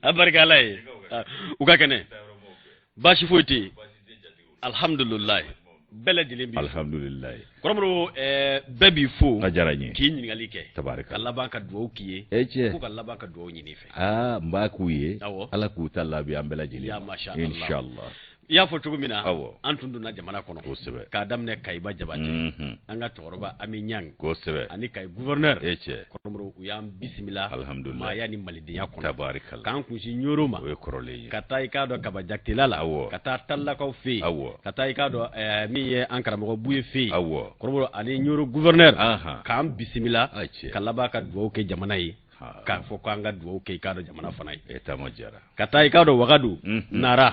A barika Ala ye. U ka kɛnɛ, baasi foyi tɛ yen, alhamdulilayi, bɛɛ lajɛlen b'i fo. Alhamdulilayi. Kɔrɔmɔrɔ, bɛɛ b'i fo. A diyara n ye. K'i ɲininkali kɛ. Tabarikala. Ka laban ka dugawu k'i ye. E cɛ. Ko ka laban ka dugawu ɲini i fɛ. Aa, n b'a k'u ye. Awɔ. Ala k'u ta laabi an bɛɛ lajɛlen. Ya masha Allah. Inshallah. I y'a fɔ cogo min na, Awɔ. an tun donna jamana kɔnɔ. Kosɛbɛ. K'a daminɛ Kayiba Jabate. An ka cɛkɔrɔba Ami Ɲang. Kosɛbɛ. Ani Kayi gouverneur. E cɛ. Kɔrɔmɔrɔ, u y'an bisimila. Alhamdulillah. Maaya ni malidenya kɔnɔ. Tabarikala. K'an kunsin Ɲoro ma. O ye kɔrɔlen ye. Ka taa i k'a dɔn Kaba Jakitela la. Awɔ. Ka taa Talilakaw fɛ yen. Awɔ. Ka taa i k'a dɔn min ye an karamɔgɔ Buye fɛ yen. Awɔ. Kɔrɔmɔrɔ, ani Ɲoro gouverneur. Anhan. K'an bisimila. A cɛ. Ka laban ka dugawu kɛ jamana ye. Ha. K'a fɔ k'an ka dugawu kɛ i k'a dɔn jamana fana ye. E taama diyara. Ka taa i k'a dɔn Wagadu. Nara.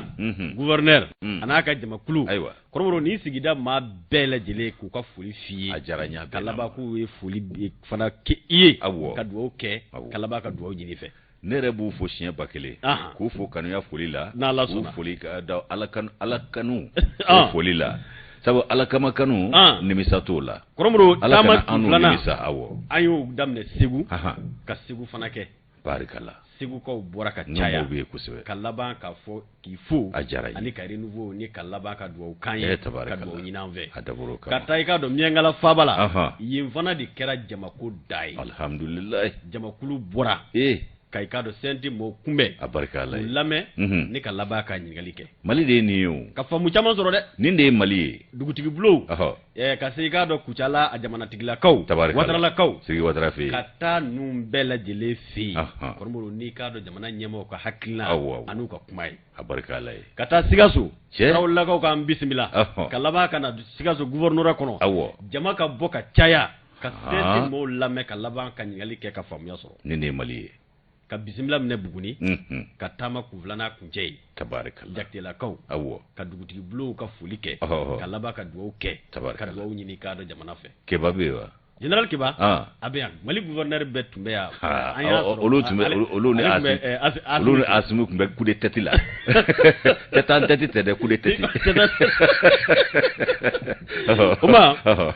Gouverneur. A n'a ka jamakulu. Ayiwa. Kɔrɔmɔrɔ, nin sigida maa bɛɛ lajɛlen k'u ka foli f'i ye. A diyara n ye a Ka bɛɛ laban k'u ye foli fana kɛ i ye. Awɔ. Ka dugawu kɛ. Awɔ. Ka laban ka dugawu ɲini i fɛ. Ne yɛrɛ b'u fo siɲɛ 1000. Anhan. K'u fo kanuya foli la. N'Ala K'u sɔnna. foli ka da Ala kanu, Ala kanu An. o foli la. Sabu Ala kama kanu An. nimisa t'o la. Kɔrɔmɔrɔ, Ala taama kana an kun n'u filanan. nimisa, awɔ. An y'o daminɛ Segu. Ahan. Ka Segu fana kɛ. Barikala. Segukaw bɔra ka N caya. ka mɔgɔw bɛ yen kosɛbɛ. Ka laban k'a fɔ k'i fo. A diyara n ye. Ani ka renouveau ni ka laban ka dugawu kan ye. Eh, tabarikala. Ka dugawu ɲini an fɛ. A dabɔra o kama. Ka taa i k'a dɔn Miɲankala faaba la. Ahan. Yen fana de kɛra jamako da ye. Alhamdulilayi. Jamakulu bɔra. Eh. Ka i k'a dɔn CNT mɔgɔw kunbɛn. A barika Ala K'u ye. lamɛn. Mhm. Ni ka laban ka ɲininkali kɛ. Mali de ye nin ye o. Ka faamu caman sɔrɔ dɛ. Nin de ye Mali ye. Dugutigi bulonw. Ɔhɔ. Ka se i k'a dɔn Kucala a jamanatigilakaw. Tabarikala. Wataralakaw. Sidiki Watara fɛ yen. Ka taa ninnu bɛɛ lajɛlen fɛ yen. Ahan. Kɔrɔmɔrɔ, n'i k'a dɔn jamana ɲɛmaaw ka hakilina. Awɔ, awɔ. An'u ka kuma ye. A barika Ala ye. Ka taa Sikaso. Cɛ. Tarawelelakaw k'an bisimila. Ɔhɔn. Ka laban ka na Sikaso gouverneur kɔnɔ. Awɔ. Jama ka bɔ ka caya. Ka Ah. CNT mɔgɔw lamɛn ka laban ka ɲininkali kɛ ka faamuya sɔrɔ. Nin de ye Mali ye. Ka bisimila minɛ Buguni. Mhm. Ka taama kun filanan kuncɛ ye. Tabarikala. Jakitelakaw. Awɔ. Ka dugutigi bulonw ka foli kɛ. Ɔhɔhɔ. Ka laban ka dugawu kɛ. Tabarikala. Ka dugawu ɲini k'a dɔn jamana fɛ. Keba bɛ yen wa? Général Keba. Ah. A bɛ yan. Mali gouverneur bɛɛ tun bɛ yan. Ah, An y'a sɔrɔ. olu tun bɛ olu ni ale tun bɛ, Asimi Asimi olu ni Asimi tun bɛ coup de tête la. Tête en tête tɛ dɛ, coup de tête. O ma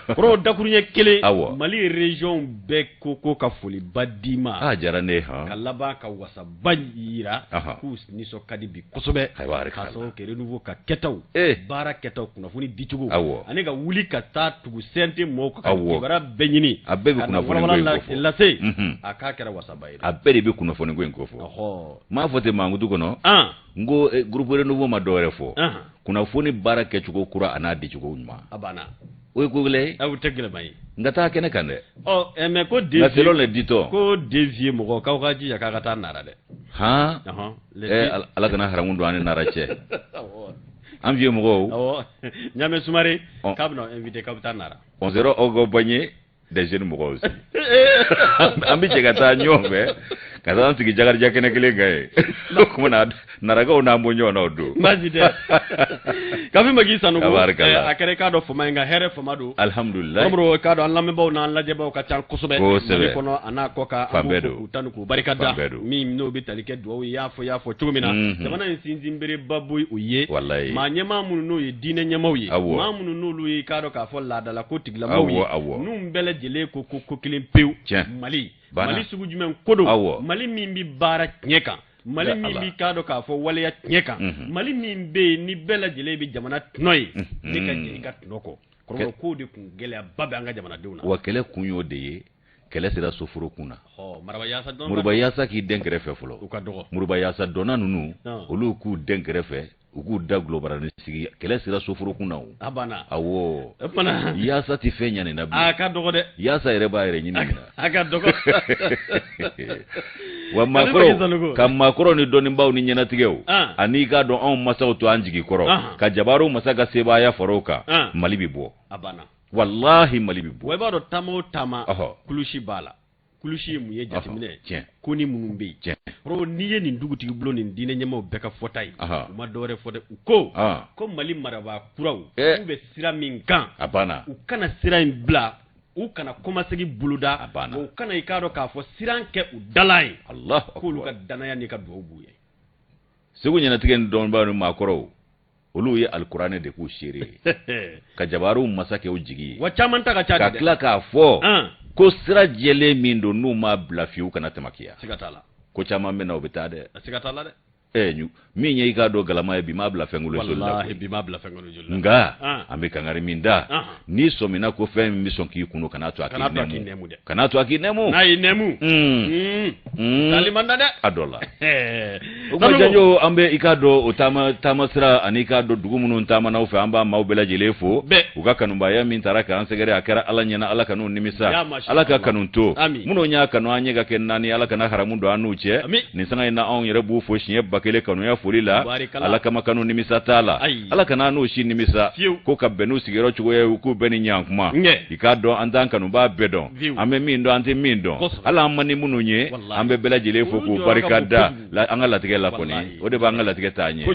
kɔrɔ dakuruɲɛ kelen. Awɔ. Mali région bɛɛ ko ka foliba d'i ma. Ah, diyara ne ye han. Ka laban ka wasaba yira. Ahan. K'u nisɔn ka di bi kosɛbɛ. Tabarikala. K'a sababu kɛ renouveau ka kɛtaw. Eh. Baara kɛtaw, kunnafoni dicogo. Awɔ. Ani ka wuli ka taa tugu CNT mɔgɔw kan. Ka Awɔ. kibaruya bɛɛ ɲini. A bɛɛ bɛ Ka na kunnafoni ko in walawala kofɔ. lase. Mhm. A k'a kɛra wasaba ye dɛ. A bɛɛ de bɛ kunnafoni ko in kofɔ. Ɔhɔ. N m'a fɔ ten mankutu kɔnɔ. An. N ko groupe renouveau ma dɔwɛrɛ fɔ. Anhan. Kunnafoni baara kɛcogo kura a n'a dicogo ɲuman. A banna. O ye ko gɛlɛn ye. Aw tɛ gɛlɛman ye. N ka taa kɛnɛ kan dɛ. Ɔ, mais ko Nka selon les ditons. Ko deux vieux mɔgɔ k'aw ka jija k'a ka taa Nara dɛ. Han. Ɔhɔn. Les deux Ala kana haramu don an ni Nara cɛ. Awɔ. An vieux mɔgɔw. Awɔ. Ɲamɛ Sumare. Ɔ. K'a bɛna invité k'aw bɛ taa Nara. On sera accompagné des jeunes mɔgɔw aussi. An bɛ jɛ ka taa ɲɔgɔn fɛ ka taa an sigi Jakarija kɛnɛ kelen kan yen. O tuma na Narakaw n'an bɔ ɲɔgɔn na o don. Baasi tɛ. Kafi Magi Sanogo. Tabarikala. A kɛra i k'a dɔn fama ye nka hɛrɛ fama don. Alhamdulilayi. Kɔrɔbɔrɔ k'a dɔn an lamɛnbaaw n'an lajɛbaaw ka ca kosɛbɛ. Kosɛbɛ. Mali kɔnɔ a n'a kɔ kan. Fan An bɛɛ b'u don. fo k'u tanu k'u barika da. Fan bɛɛ don. Min n'o bɛ tali kɛ dugawu ye, i y'a fɔ i y'a fɔ cogo min na. Mhm. Jamana in sinsinbereba b'o o ye. Walayi. Maa ɲɛmaa minnu n'o ye diinɛ ɲɛmaaw ye. Awɔ. Maa minnu n'olu ye i k'a dɔn k'a fɔ laadala ko tigilamaaw ye. Awɔ, awɔ. Ninnu bɛɛ lajɛlen ko kelen pewu. Tiɲɛ. Mali. Banna. Mali sugu jumɛn ko don. Awɔ. Mali min bɛ baara tiɲɛ kan. Mali Ya min Allah. b'i k'a dɔn k'a fɔ waleya tiɲɛ kan. Mhm. Mali min bɛ yen ni bɛɛ lajɛlen bɛ jamana tɔnɔ ye. Mhm. Ne ka jɛ i ka tɔnɔ kɔ. Kɔrɔbɔrɔ k'o de kun gɛlɛyaba bɛ an ka jamanadenw na. Wa kɛlɛ kun y'o de ye. Kɛlɛ sera soforo kun na. Ɔ, Maraba Yaasa dɔn. Moriba Yaasa k'i den kɛrɛfɛ fɔlɔ. U ka dɔgɔ. Moriba Yaasa dɔnna ninnu. Ɔn. Olu k'u den kɛrɛfɛ. U k'u da gulɔbarani sigi. Kɛlɛ sera soforo kun na o. A banna. Awɔ. O tuma Yaasa tɛ fɛn ɲɛ nin na a bilen. ka dɔgɔ dɛ. Yaasa yɛrɛ b'a yɛrɛ ɲini nin na. A ka dɔgɔ. Wa Kafi Magi maakɔrɔw Sanogo. ka maakɔrɔw ni dɔnnibaaw ni ɲɛnatigɛw An. ani k'a dɔn anw masaw to an jigi kɔrɔ Anhan. ka jabaru masa ka sebaaya fara o kan An. Mali bɛ bɔ. A banna. Walahi Mali bɛ bɔ. Wa i b'a dɔn taama o taama. Ɔhɔ. Kulusi b'a la. Kulusi ye mun ye jateminɛ. Ɔhɔ, tiɲɛ. Ko ni minnu bɛ yen. Tiɲɛ. Kɔrɔ n'i ye nin dugutigi bulon nin diinɛ ɲɛmaaw bɛɛ ka fɔta ye. Ɔhɔ. U ma dɔwɛrɛ fɔ dɛ. U ko. An. Ko Mali marabaa kuraw. Eh. K'u bɛ sira min kan. A banna. U kana sira in bila. U kana kɔmasegin boloda. A banna. Wa u kana i k'a dɔn k'a fɔ siran kɛ u dala ye. Alahu K'olu ka akbar. danaya n'i ka dugawu b'u ye. Segu ɲɛnatigɛ ni dɔnnibaaw ni maakɔrɔw olu ye alikuranɛ de k'u seere ye. Ka jabaru masa kɛ u jigi ye. Wa caman ta ka ca Ka dɛ. tila k'a fɔ An. Ko sira jɛlen min don, n'u m'a bila fiyewu, kana tamakiya. Siga t'a la. Ko caman bɛ na, o bɛ taa dɛ. Siga t'a la dɛ. Min ye i k'a dɔn galama ye, bi m'a bila fɛnkolo joli la. Wallahi, bi m'a bila fɛnkolo joli la. Nka an bɛ kangari min da, n'i sɔmina ko fɛn min bɛ sɔn k'i kunu, kana to a k'i nɛmu, kana to a k'i nɛmu. N'a y'i nɛmu, taali man da dɛ. A dɔ la, o kuma, Janjo, an bɛ i k'a dɔn o taama taamasira ani i k'a dɔn dugu minnu taamana fɛ, an b'a maaw bɛɛ lajɛlen fo u ka kanubaya min taara k'an sɛgɛrɛ. A kɛra Ala ɲɛna, Ala kan'u nimisa, Ala ka kanu to minnu y'a kanu an ɲɛ ka kɛ naani, Ala kana haramu don an n'u cɛ. Nin sanga in na, anw yɛrɛ b'u fo siɲɛ 1000 kanuya foli la. Ala kama kanu, nimisa t'a la, Ala kana n'u si nimisa ko ka bɛn n'u sigiyɔrɔ cogoya ye, u k'u bɛɛ ni ɲankuma. I k'a dɔn, an t'an kanubaa bɛɛ dɔn, an bɛ min dɔn, an tɛ min dɔn, hali an man ni minnu ye, an bɛ bɛɛ lajɛlen fo k'u barika da an ka latigɛ la kɔni. O de b'an ka latigɛ taa ɲɛ.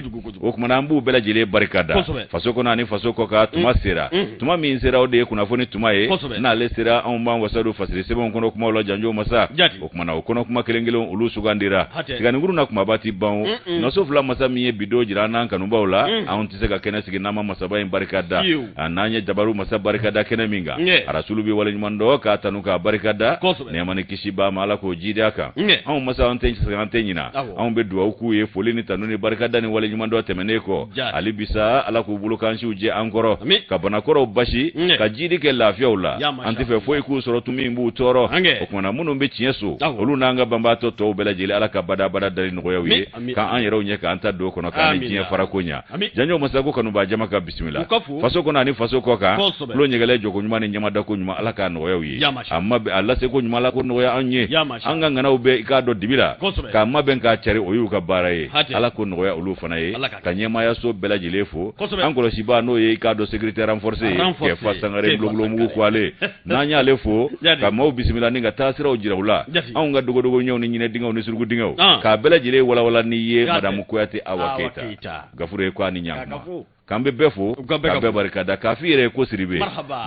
O tuma, an b'u bɛɛ lajɛlen barika da faso kɔnɔ ani faso kɔ kan. Tuma sera, tuma min sera, o de ye kunnafoni tuma ye. N'ale sera, anw b'an wasa don fasiri sɛbɛnw kɔnɔ kumaw la, Janjo masa. O kumana, o kɔnɔ kuma kelen kelen, olu sugandira. Tiganikuru na, kumaba ti ban o. Nɔso fila masa min ye bi don jira an n'an kanubaw la, anw tɛ se ka kɛnɛ sigi n'an ma masaba in barika da. N'an ye jabaru masa barika da kɛnɛ min kan, arasulu bɛ waleɲuman dɔn k'a tanu k'a barika da. Nɛɛma ni kisi b'a ma, Ala k'o jidi a kan. Anw masa, an tɛ sɛgɛn, an tɛ ɲina. Anw bɛ dugawu k'u ye, foli ni tanu ni barika da ni waleɲuman dɔ tɛmɛnen kɔ. Hali bisa, Ala k'u bolo kansiw jɛ an kɔrɔ, ka banakɔrɔw basi, ka jidi kɛ lafiyaw la. An tɛ fɛ foyi k'u sɔrɔ tun min b'u tɔɔrɔ. O kumana, minnu bɛ tiɲɛ so, olu n'an ka banbaatɔ tɔw bɛɛ lajɛlen, Ala ka badabada dali nɔgɔyaw ye, k'an yɛrɛw ɲɛ, k'an ta don kɔnɔ, k'an ni diɲɛ farako ɲa. Janjo masa ko kanubaa jama ka bisimila faso kɔnɔ ani faso kɔ kan. Tulo ɲɛgɛlɛ jɔko ɲuman ni ɲamadako ɲuman, Ala k'a nɔgɔyaw ye. A ma a lase ko ɲuman, Ala ko nɔgɔya an ye. An ka ŋanaw bɛ i k'a dɔn dibi la k'a mabɛn k'a cari, o y'u ka baara ye, Ala ko nɔgɔya olu fana ye. Ka ɲɛmaayaso bɛɛ lajɛlen fo, an kɔlɔsibaa, n'o ye i k'a dɔn sécurité renforcée ye, Kɛfa Sangare, bulonmugu ko ale, n'an y'ale fo ka maaw bisimila ni ka taasiraw jira u la, anw ka dogodogo ɲɛw ni ɲinɛ dingɛw ni suruku dingɛw, k'a bɛɛ lajɛlen walawala n'i ye madamu Kuyate Awa Keyita Gafuru ye, ko a ni ɲankuma, k'an bɛ bɛɛ fo ka bɛɛ barika da, k'a f'i yɛrɛ ye ko Sidibe,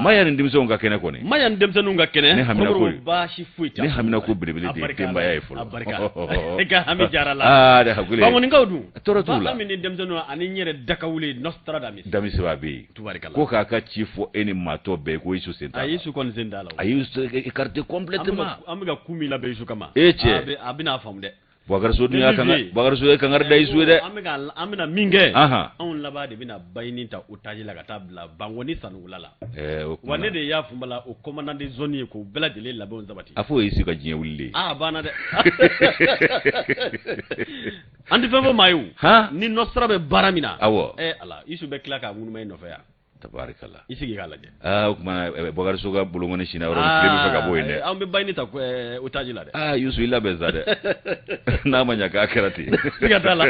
Maya ni denmisɛnw ka kɛnɛ kɔni. Maya ni denmisɛnninw ka kɛnɛ. Ne hamina ko baasi foyi tɛ. Ne hamina ko belebele de ye denbaya ye fɔlɔ. E ka hami jara la. Aa de hakili. Bankɔnikaw dun. Tɔɔrɔ t'u la. Hami ni denmisɛnninw ani n yɛrɛ dakawuli Nostradamus. Damisiba bɛ yen. Tubarikala. Ko k'a ka ci fɔ e ni maa tɔ bɛɛ ko Isu sen t'a la. A Isu kɔni sen t'a la. A y'u écarté complètement. An bɛ ka ku min labɛn Isu kama. E cɛ. A bɛna faamu dɛ. Bubakari So dun y'a kanga, Bubakari So ye kangari da Isu ye dɛ. An bɛ ka an bɛna min kɛ. Anw laban de bɛna bayini ta otage la ka taa bila Bankɔni Sanugula la. Ɛɛ o wa ne de y'a fun la o commandant de zone ye k'o bɛɛ lajɛlen labɛnw sabati. A fɔ o ye Isu ka diɲɛ wuli de ye. Aa a banna dɛ. An tɛ fɛn fɔ maa ye o. Ni Nostra bɛ baara min na. Awɔ. Ɛ Ala, Isu bɛ tila k'a ŋunuma i nɔfɛ yan. Tabarikala. I sigi k'a lajɛ. Aa o tuma, Bubakari So ka bolonkɔni sinna yɔrɔ min, tile bɛ fɛ ka bɔ yen dɛ. An bɛ bayini ta otage la dɛ. Aa Yusu, i labɛn sa dɛ. N'a ma ɲɛ k'a kɛra ten. Siga t'a la.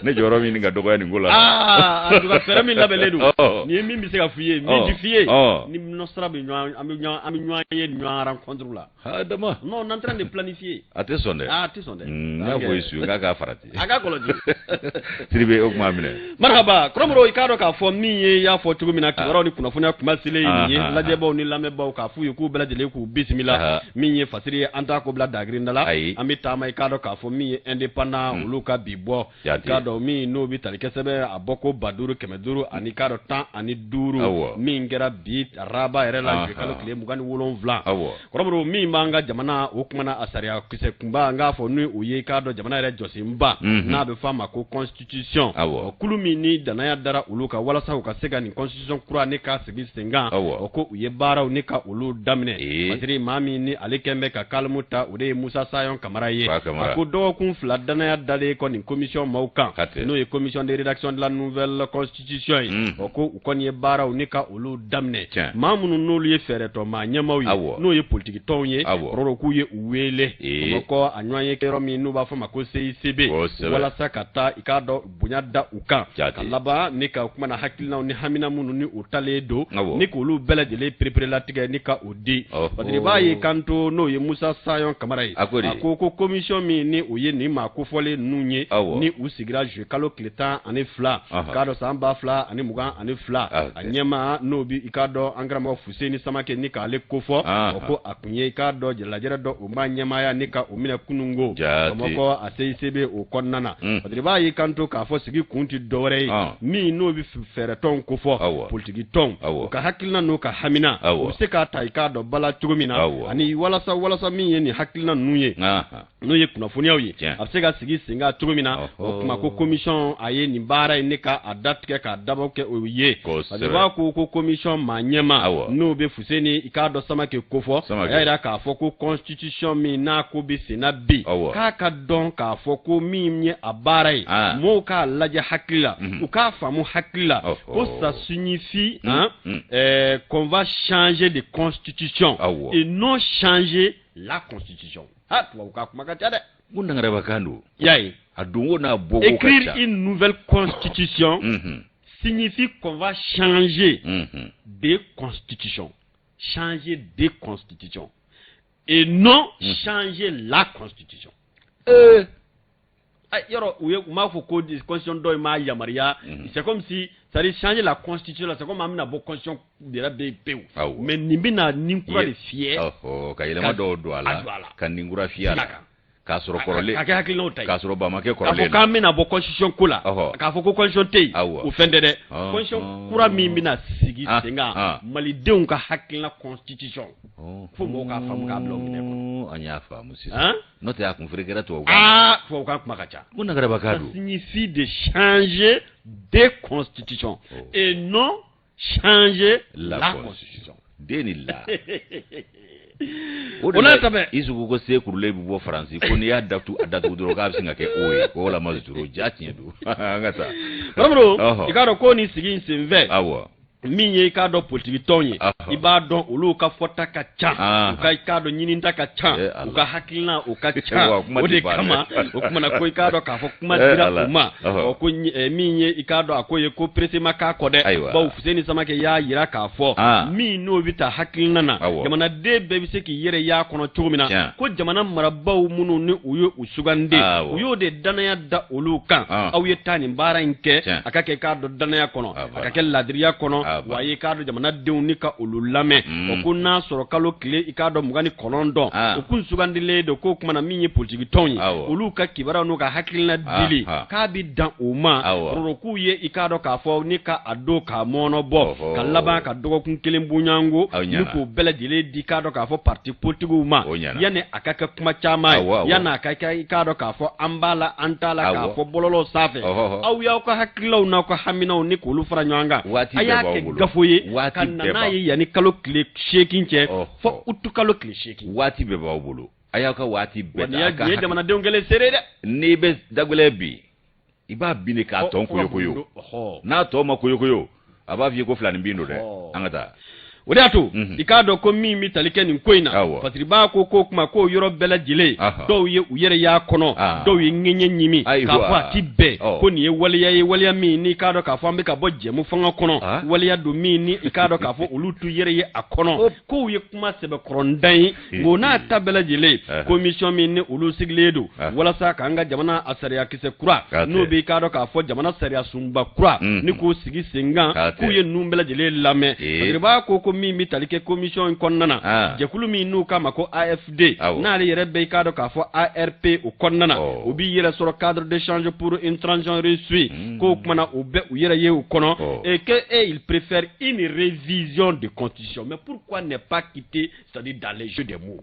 Ne jɔyɔrɔ min ɲini ka dɔgɔya nin ko la. Aa en tout cas, fɛɛrɛ min labɛnnen don. Nin ye min bɛ se ka f'i ye, min tɛ f'i ye. Ni Nostra bɛ ɲɔgɔn, an bɛ ɲɔgɔn, an bɛ ɲɔgɔn ye ɲɔgɔn rencontre la. Adama. Non, on est en train de planifier. A tɛ sɔn dɛ. Ah, a tɛ sɔn dɛ. N y'a fɔ Yusu k'a k'a farati. A k'a kɔlɔsi. Sidibe, o kuma minɛ. Marhaba, Kɔrɔmɔrɔ, i k'a dɔn k'a fɔ min ye, i y'a fɔ cogo min na, kibaruyaw ni kunnafoniya kuma selen ye nin ye, lajɛbaw ni lamɛnbaw, k'a f'u ye k'u bɛɛ lajɛlen k'u bisimila. Min ye fasiri ye, an t'a ko bila dagirinda la. Ayi. An bɛ taama, i k'a dɔn k'a fɔ min ye indépendant, olu ka bi bɔ. I k'a dɔn min n'o bɛ tali kɛ sɛbɛn a bɔ ko 5515 ani k'a dɔn 15, min kɛra bi araba yɛrɛ la, kalo tile 27. Kɔrɔmɔrɔ, min b'an ka jamana o kumana a sariya kisɛ kunba, n k'a fɔ ni o ye i k'a dɔn jamana yɛrɛ jɔsenba n'a bɛ f'a ma ko constitution, kulu min ni danaya dara olu kan walasa u ka se ka nin constitution kura ne ka sigi sen kan, o ko u ye baaraw ni ka olu daminɛ. Parce que maa min ni ale kɛn bɛ ka kalimu ta, o de ye Musa Sayɔn Kamara ye. A ko dɔgɔkun 2 danaya dalen kɔ nin commission maaw kan, n'o ye commission de rédaction de la nouvelle constitution ye, o ko u kɔni ye baaraw ni ka olu daminɛ. Maa minnu n'olu ye fɛɛrɛtɔ maa ɲɛmaaw ye, n'o ye politiki tɔnw ye, kɔrɔ k'u ye u wele Bamakɔ a ɲɔgɔn ye yɔrɔ min n'u b'a fɔ ma ko CICB, walasa ka taa i k'a dɔn bonya da u kan, ka laban ni ka kumana hakilinaw ni hamina minnu ni u talen don, ni k'olu bɛɛ lajɛlen pereperelatigɛ ni ka o di. Parce que i b'a ye kanto n'o ye Musa Sayɔn Kamara ye, a ko ko commission min ni o ye nin maa kofɔlen ninnu ye, ni u sigira juillet kalo tile 12, k'a dɔn san 2022, a ɲɛmaa n'o bi i k'a dɔn an karamɔgɔ Fuseni Samakɛ ni k'ale kofɔ, o ko a kun ye i k'a dɔn lajɛrɛ dɔ o ma ɲɛmaaya ni ka o minɛ kununko Bamakɔ a CICB o kɔnɔna na. Parce que i b'a ye kanto k'a fɔ sigi kun tɛ dɔwɛrɛ ye min n'o bɛ fɛɛrɛtɔnw kofɔ. Politiki tɔnw u ka hakilina n'u ka hamina u bɛ se k'a ta i k'a dɔn ba la cogo min na, ani walasa min ye nin hakilina ninnu ye, n'o ye kunnafoniyaw ye, a bɛ se ka sigi sen kan cogo min na. O tuma ko commission a ye nin baara in ne ka a datigɛ k'a dabɔ kɛ o ye. Fasiriba ko commission maa ɲɛmaa, n'o bɛ Fuseni i k'a dɔn Samake kofɔ, a y'a jira k'a fɔ ko constitution min n'a ko bɛ senna bi, k'a ka dɔn k'a fɔ ko min ye a baara ye, mɔgɔw k'a lajɛ hakili la, u k'a faamu hakili la ko ça signifie qu'on va changer de constitution et non changer la constitution. Ha, tubabu ka kuma ka ca dɛ. Ko nangarabakan don. I y'a ye. A donko n'a bɔko ka ca. Écrire une nouvelle constitution signifie qu'on va changer de constitution, changer de constitution et non changer la constitution. Yɔrɔ u ye u m'a fɔ ko constitution dɔ in m'a yamaruya. C'est comme si, c'est à dire changer la constitution la, c'est comme an bɛna bɔ constitution yɛrɛ bɛ yen pewu, mais nin bɛna nin kura de fiyɛ. Ka yɛlɛma dɔw don a la, ka nin kura fiyɛ a la, k'a sɔrɔ kɔrɔlen ka kɛ hakilinaw ta ye, k'a sɔrɔ ba ma kɛ kɔrɔlen. K'a fɔ k'an bɛna bɔ constitution ko la, k'a fɔ ko constitution tɛ yen, o fɛn tɛ dɛ. Constitution kura min bɛna sigi sen kan, malidenw ka hakilina constitution, fo mɔgɔw k'a faamu k'a bila o minɛ kɔnɔ. An y'a faamu sisan, n'o tɛ a kun ferekera tubabukan. Aa, tubabukan kuma ka ca. Ko nagarabakan don. Ça signifie de changer de constitution et non changer la constitution. Den ni la. O de la Isufu ko se kurulen bɛ bɔ Faransi, ko n'i y'a datugu a datugu dɔrɔn k'a bɛ sin ka kɛ o ye, ko wala ma zoro ja tiɲɛ don. An ka taa. Karamɔgɔ, i k'a dɔn ko nin sigi in senfɛ, min ye i k'a dɔn politiki tɔn ye, i b'a dɔn olu ka fɔta ka ca, u ka i k'a dɔn ɲinita ka ca, u ka hakilina o ka ca. O de kama o kuma na ko i k'a dɔn k'a fɔ kuma dira u ma, ɔ ko min ye i k'a dɔn a ko ye ko pressé ma k'a kɔ dɛ, bawo Fuseni Samake y'a jira k'a fɔ min n'o bɛ taa hakilina na, jamanaden bɛɛ bɛ se k'i yɛrɛ y'a kɔnɔ cogo min na, ko jamana marabaaw minnu ni u ye u sugandi, u y'o de danaya da olu kan, aw ye taa nin baara in kɛ, a ka kɛ k'a dɔn danaya kɔnɔ, a ka kɛ ladiriya kɔnɔ, wa i k'a dɔn jamanadenw ni ka olu lamɛn. O ko n'a sɔrɔ kalo tile i k'a dɔn 29, o kun sugandilen don k'o kuma na min ye politiki tɔnw ye, olu ka kibaruyaw n'u ka hakilina dili k'a bɛ dan o ma, k'u ye i k'a dɔn k'a fɔ ni ka a don k'a mɔɔnɔ bɔ, ka laban ka dɔgɔkun kelen bonyanko ni k'o bɛɛ lajɛlen di k'a dɔn k'a fɔ parti politikiw ma, yanni a ka kɛ kuma caman ye, yanni a ka kɛ i k'a dɔn k'a fɔ an b'a la an t'a la, k'a fɔ bɔlɔlɔ sanfɛ, aw y'aw ka hakililaw n'aw ka haminaw ni k'olu fara ɲɔgɔn kan, a y'a kɛ gafo ye ka na n'a ye yanni kalo tile 8 cɛ, fo utu kalo tile 8. Waati bɛɛ b'aw bolo, a y'aw ka waati bɛɛ ta. Nin ye jamanadenw kɛlen seere dɛ. N'i bɛ dagɛlɛn bi, i b'a bin de k'a tɔn koyokoyo, n'a tɔ ma koyokoyo, a b'a f'i ye ko filanin bin don dɛ. An ka taa. O de y'a to i k'a dɔn ko min bɛ tali kɛ nin ko in na, Fasiriba ko k'o kuma k'o yɔrɔ bɛɛ lajɛlen, dɔw ye u yɛrɛ y'a kɔnɔ, dɔw ye ŋɛɲɛ ɲimi k'a fɔ a ti bɛn, ko nin ye waleya ye, waleya min n'i k'a dɔn k'a fɔ an bɛ ka bɔ jɛmu fanga kɔnɔ, waleya don min ni i k'a dɔn k'a fɔ olu t'u yɛrɛ ye a kɔnɔ, k'u ye kuma sɛbɛkɔrɔndan ye. Nka n'a ta bɛɛ lajɛlen, commission min ni olu sigilen don walasa k'an ka jamana a sariyakisɛ kura, n'o bɛ i k'a dɔn k'a fɔ jamana sariya sunba kura, ni k'o sigi sen kan, k'u ye ninnu bɛɛ lajɛlen lamɛn. Fasiriba ko min bɛ tali kɛ commission in kɔnɔna na, jɛkulu min n'u k'a ma ko AFD, n'ale yɛrɛ bɛ i k'a dɔn k'a fɔ ARP o kɔnɔna na, o b'i yɛrɛ sɔrɔ cadre d'échange pour une transition réussie, k'o kuma na u bɛ u yɛrɛ ye o kɔnɔ, et que il préfère une révision de constitution. Mais pourquoi ne pas quitter, c'est-à-dire dans les jeux des mots?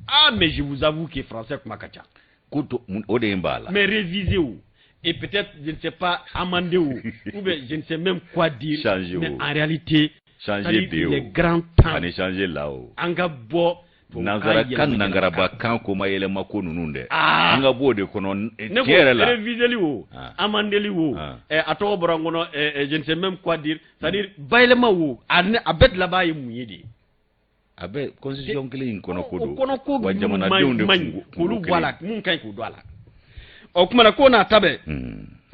Ah, mais je vous avoue que français kuma ka ca. Ko o de b'a la. Mais réviser ou et peut-être, je ne sais pas, amender ou bien je ne sais même quoi dire. Changer. Mais en réalité, changer de il est grand temps. Ani changer là o. An ka bɔ nanzara kan, nangaraba kan ko ma yɛlɛma ko ninnu dɛ. An ka bɔ o de kɔnɔ tiɲɛ yɛrɛ la. Réviseli o, amendeli o, a tɔgɔ bɔra n kɔnɔ, je ne sais même quoi dire, c'est-à-dire bayɛlɛma o, a bɛɛ laban ye mun ye de? A bɛ constitution kelen in kɔnɔ ko don. O kɔnɔ ko wa jamanadenw de man ɲi k'olu bɔ a la, mun ka ɲi k'o don a la. O kuma na ko n'a ta bɛɛ,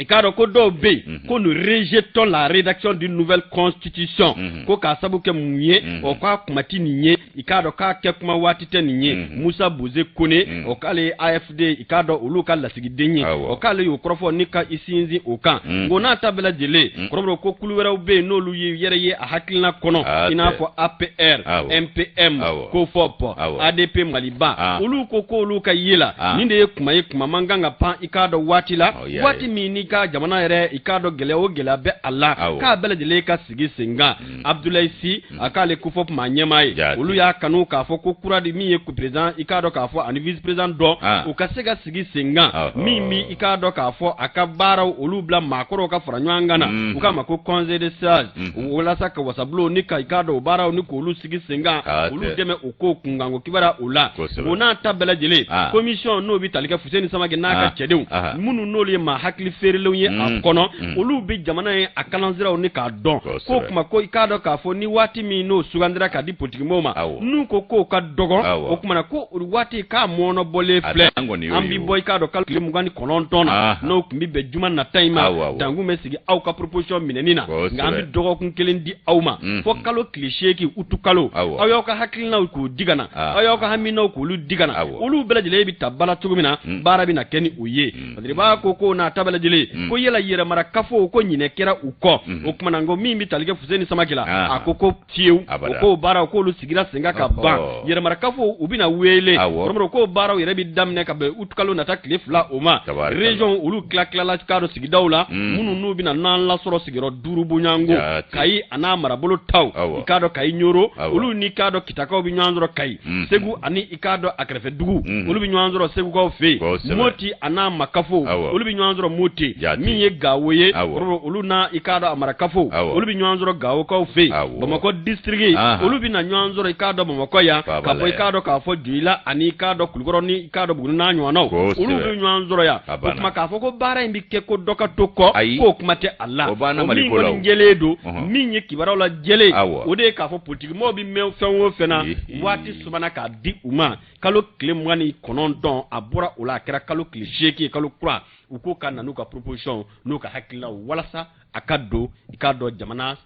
i k'a dɔn ko dɔw bɛ yen ko nous rejetons la rédaction d'une nouvelle constitution, ko k'a sabu kɛ mun ye, o k'a kuma ti nin ye, i k'a dɔn k'a kɛ kuma waati tɛ nin ye. Musa Boze Kone, o k'ale ye AFD i k'a dɔn olu ka lasigiden ye, o k'ale y'o kɔrɔfɔ ni ka i sinsin o kan. Nko n'a ta bɛɛ lajɛlen, kɔrɔbɔrɔ ko kulu wɛrɛw bɛ yen n'olu ye yɛrɛ ye a hakilina kɔnɔ, i n'a fɔ APR, MPM, COFOP, ADP Maliba, olu ko k'olu ka ye la nin de ye kuma ye, kuma man kan ka pan i k'a dɔn waati la, waati min ni ka jamana yɛrɛ i k'a dɔn gɛlɛya o gɛlɛya bɛ a la k'a bɛɛ lajɛlen ka sigi sen kan. Abdoulaye Sy a k'ale COFOP maa ɲɛmaa ye, olu y'a kanu k'a fɔ ko kura di min ye président i k'a dɔn k'a fɔ ani vice président dɔ u ka se ka sigi sen kan min bi i k'a dɔn k'a fɔ a ka baaraw olu bila maakɔrɔw ka fara ɲɔgɔn kan na, u k'a ma ko conseil des sages, walasa ka wasabulon ni ka i k'a dɔn o baaraw ni k'olu sigi sen kan, olu dɛmɛ o ko kunkanko kibaruya o la. O n'a ta bɛɛ lajɛlen, commission n'o bɛ tali kɛ Fuseni Samake n'a ka cɛdenw minnu n'olu ye maa hakili feerelenw ye a kɔnɔ, olu bɛ jamana ye a kalansiraw ni k'a dɔn k'o kuma ko i k'a dɔn k'a fɔ ni waati min n'o sugandira ka di politikimɔgɔw ma, n'u ko k'o ka dɔgɔ, o kuma na ko o waati k'a mɔɔnɔbɔlen filɛ. An bɛ bɔ i k'a dɔn kalo tile 29 na, n'o tun bɛ bɛn juma nata in ma, dankun bɛ sigi aw ka proposition minɛni na, nka an bɛ dɔgɔkun kelen di aw ma fo kalo tile 8 utu kalo. Aw y'aw ka hakilinaw k'u di ka na, aw y'aw ka haminaw k'olu di ka na, olu bɛɛ lajɛlen bɛ ta bala cogo min na, baara bɛ na kɛ ni o ye. Fasiriba ko ko n'a ta bɛɛ lajɛlen, ko yala yɛrɛmara kafo ko ɲinɛ kɛra u kɔ. O kuma na, ko min bɛ tali kɛ Fuseni Samake la, a ko ko fiyewu, o ko baaraw k'olu sigira sen kan ka ban. Yɛrɛmara kafo u bɛna wele, k'o baaraw yɛrɛ bɛ daminɛ ka bɛn utu kalo nata tile 2 o ma. Région olu tila tilala k'a dɔn sigidaw la, minnu n'u bɛna n'an lasɔrɔ sigiyɔrɔ 5 bonyanko, Kayi a n'a marabolo taw, i k'a dɔn Kayi Ɲoro, olu ni k'a dɔn Kitakaw bɛ ɲɔgɔn sɔrɔ Kayi, Segu ani i k'a dɔn a kɛrɛfɛ dugu, olu bɛ ɲɔgɔn sɔrɔ Segukaw fɛ yen, Moti a n'a makafo, olu bɛ ɲɔgɔn sɔrɔ Moti, min ye Gawo ye, olu n'a i k'a dɔn a marakafo, olu bɛ ɲɔgɔn sɔrɔ Gawokaw fɛ yen, Bamakɔ district, olu bɛ na ɲɔgɔn sɔrɔ i k'a dɔn Bamakɔ yan, ka bɔ i k'a dɔn k'a fɔ Joyila ani i k'a dɔn Kulukɔrɔ ni i k'a dɔn Buguni n'a ɲɔgɔnnaw, olu bɛ ɲɔgɔn sɔrɔ yan. O tuma k'a fɔ ko baara in bɛ kɛ ko dɔ ka to kɔ, k'o kuma tɛ a la. O min kɔni jɛlen don, min ye kibaruyaw la jɛlen, o de ye k'a fɔ politikimɔgɔw bɛ mɛn fɛn o fɛn na, waati sumana k'a di u ma kalo tile 29, a bɔra o la a kɛra kalo tile 8, kalo kura, u ko ka na n'u ka proposition n'u ka hakilinaw walasa a ka don i k'a dɔn jamana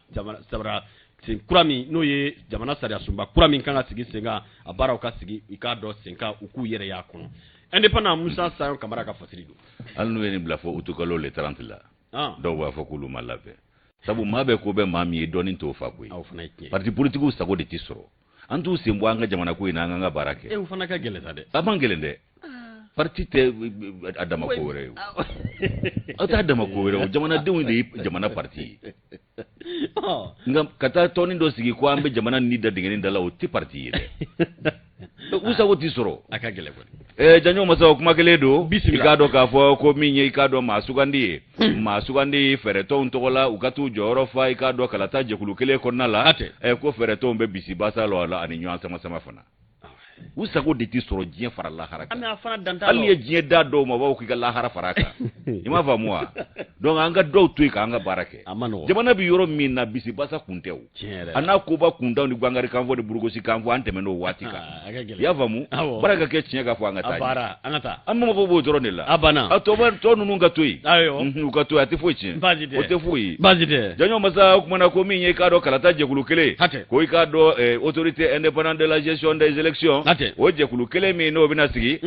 sabara sen kura min n'o ye jamana sariya sunba kura min kan ka sigi sen kan, a baaraw ka sigi i k'a dɔn sen kan, u k'u yɛrɛ y'a kɔnɔ. Indépendant Musa Sayon Kamara ka fasiri don. Hali n'u ye nin bila fo utukalo le 30 la, dɔw b'a fɔ k'olu ma labɛn, sabu maa bɛ ko bɛ maa min ye dɔɔnin t'o fa koyi. Parti politikiw sago de tɛ sɔrɔ, an t'u sen bɔ an ka jamana ko in na, an k'an ka baara kɛ. O fana ka gɛlɛn sa dɛ. A man gɛlɛn dɛ. Parti tɛ a dama ko wɛrɛ ye, aw t'a dama ko wɛrɛ o, jamanadenw de ye jamana parti ye. Nka ka taa tɔnin dɔ sigi ko an bɛ jamana ni da dingɛnin da la, o tɛ parti ye dɛ, u sago tɛ sɔrɔ. A ka gɛlɛn kɔni. Janjo masa, o kuma kelen don. I k'a dɔn k'a fɔ ko min ye i k'a dɔn maa sugandi ye, maa sugandi fɛɛrɛtɔnw tɔgɔ la, u ka t'u jɔyɔrɔ fa i k'a dɔn kalata jɛkulu kelen kɔnɔna la, ko fɛɛrɛtɔnw bɛ bisi basa la ani ɲɔgɔn sama sama fana. U sago de tɛ sɔrɔ diɲɛ fara lahara kan. Hali n'i ye diɲɛ da dɔw ma, u b'a fɔ k'i ka lahara fara a kan. I m'a faamu wa? Donc an ka dɔw to yen k'an ka baara kɛ. Jamana bɛ yɔrɔ min na, bisi basa kun tɛ o, a n'a koba kuntanw ni gangari kan fɔ ni burugosi kan fɔ, an tɛmɛn'o waati kan. I y'a faamu? Baara ka kɛ tiɲɛ ka fɔ, an ka taa, an mago b'o dɔrɔn de la. A tɔ ninnu ka to yen, u ka to yen, a tɛ foyi tiɲɛ, o tɛ foyi ye. Janjo masa, o kumana ko min ye i k'a dɔn kalata jɛkulu kelen, ko i k'a dɔn autorité indépendante de la gestion des élections, o jɛkulu kelen min n'o bɛna sigi,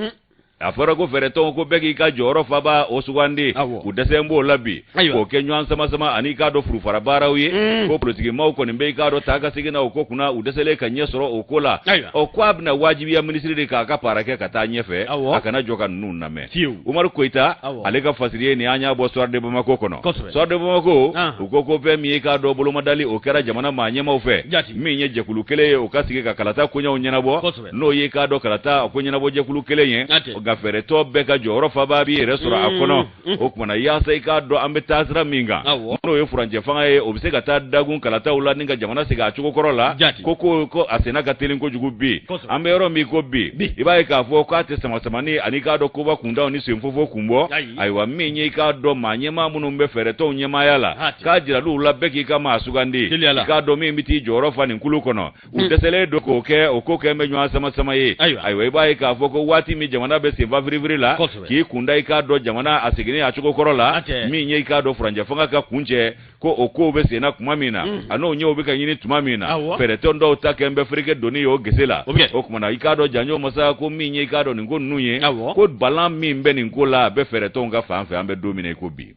a fɔra ko fɛɛrɛtɔnw ko bɛɛ k'i ka jɔyɔrɔ faba o sugandi, u dɛsɛ b'o la bi k'o kɛ ɲɔgɔn sama sama ani i k'a dɔn furufara baaraw ye, ko politikimaw kɔni bɛ i k'a dɔn taa ka segin na o ko kunna, u dɛsɛlen ka ɲɛ sɔrɔ o ko la. Ɔ, ko a bɛna wajibiya minisiri de k'a ka paara kɛ ka taa ɲɛfɛ, a kana jɔ ka ninnu lamɛn. Umaru Koyita ale ka fasiri ye nin, an y'a bɔ Soir de Bamako kɔnɔ. Soir de Bamako, u ko ko fɛn min ye i k'a dɔn bolomadali o kɛra jamana maa ɲɛmaaw fɛ, min ye jɛkulu kelen ye o ka sigi ka kalata koɲɛw ɲɛnabɔ, n'o ye i k'a dɔn kalata ko ɲɛnabɔ jɛkulu kelen ye, nka fɛɛrɛtɔ bɛɛ ka jɔyɔrɔ faba b'i yɛrɛ sɔrɔ a kɔnɔ. O kumana yaasa i k'a dɔn an bɛ taa sira min kan, n'o ye furancɛ fanga ye, o bɛ se ka taa dagun kalataw la ni ka jamana segin a cogo kɔrɔ la, ko a senna ka teli kojugu bi. An bɛ yɔrɔ min ko bi, i b'a ye k'a fɔ k'a tɛ sama-samani ani k'a dɔn koba kuntanw ni senfofo kun bɔ. Ayiwa, min ye i k'a dɔn maa ɲɛmaa minnu bɛ fɛɛrɛtɔnw ɲɛmaaya la, k'a jiral'u la bɛɛ k'i ka maa sugandi, i k'a dɔn min bɛ t'i jɔyɔrɔ fa nin kulu kɔnɔ. U dɛsɛlen don k'o kɛ, o ko kɛ bɛ ɲɔgɔn sama sama ye. Ayiwa, i b'a ye k'a fɔ ko waati min jamana bɛ senfa firifiri la k'i kunda i k'a dɔn jamana a seginni a cogo kɔrɔ la, min ye i k'a dɔn furancɛ fanga ka kuncɛ, ko o kow bɛ senna tuma min na, a n'o ɲɛw bɛ ka ɲini tuma min na, fɛɛrɛtɔn dɔw ta kɛ bɛ fereke doni ye o gese la. O tuma na i k'a dɔn janjo masa, ko min ye i k'a dɔn nin ko ninnu ye, ko balan min bɛ nin ko la, a bɛ fɛɛrɛtɔnw ka fan fɛ an bɛ don min na i ko bi.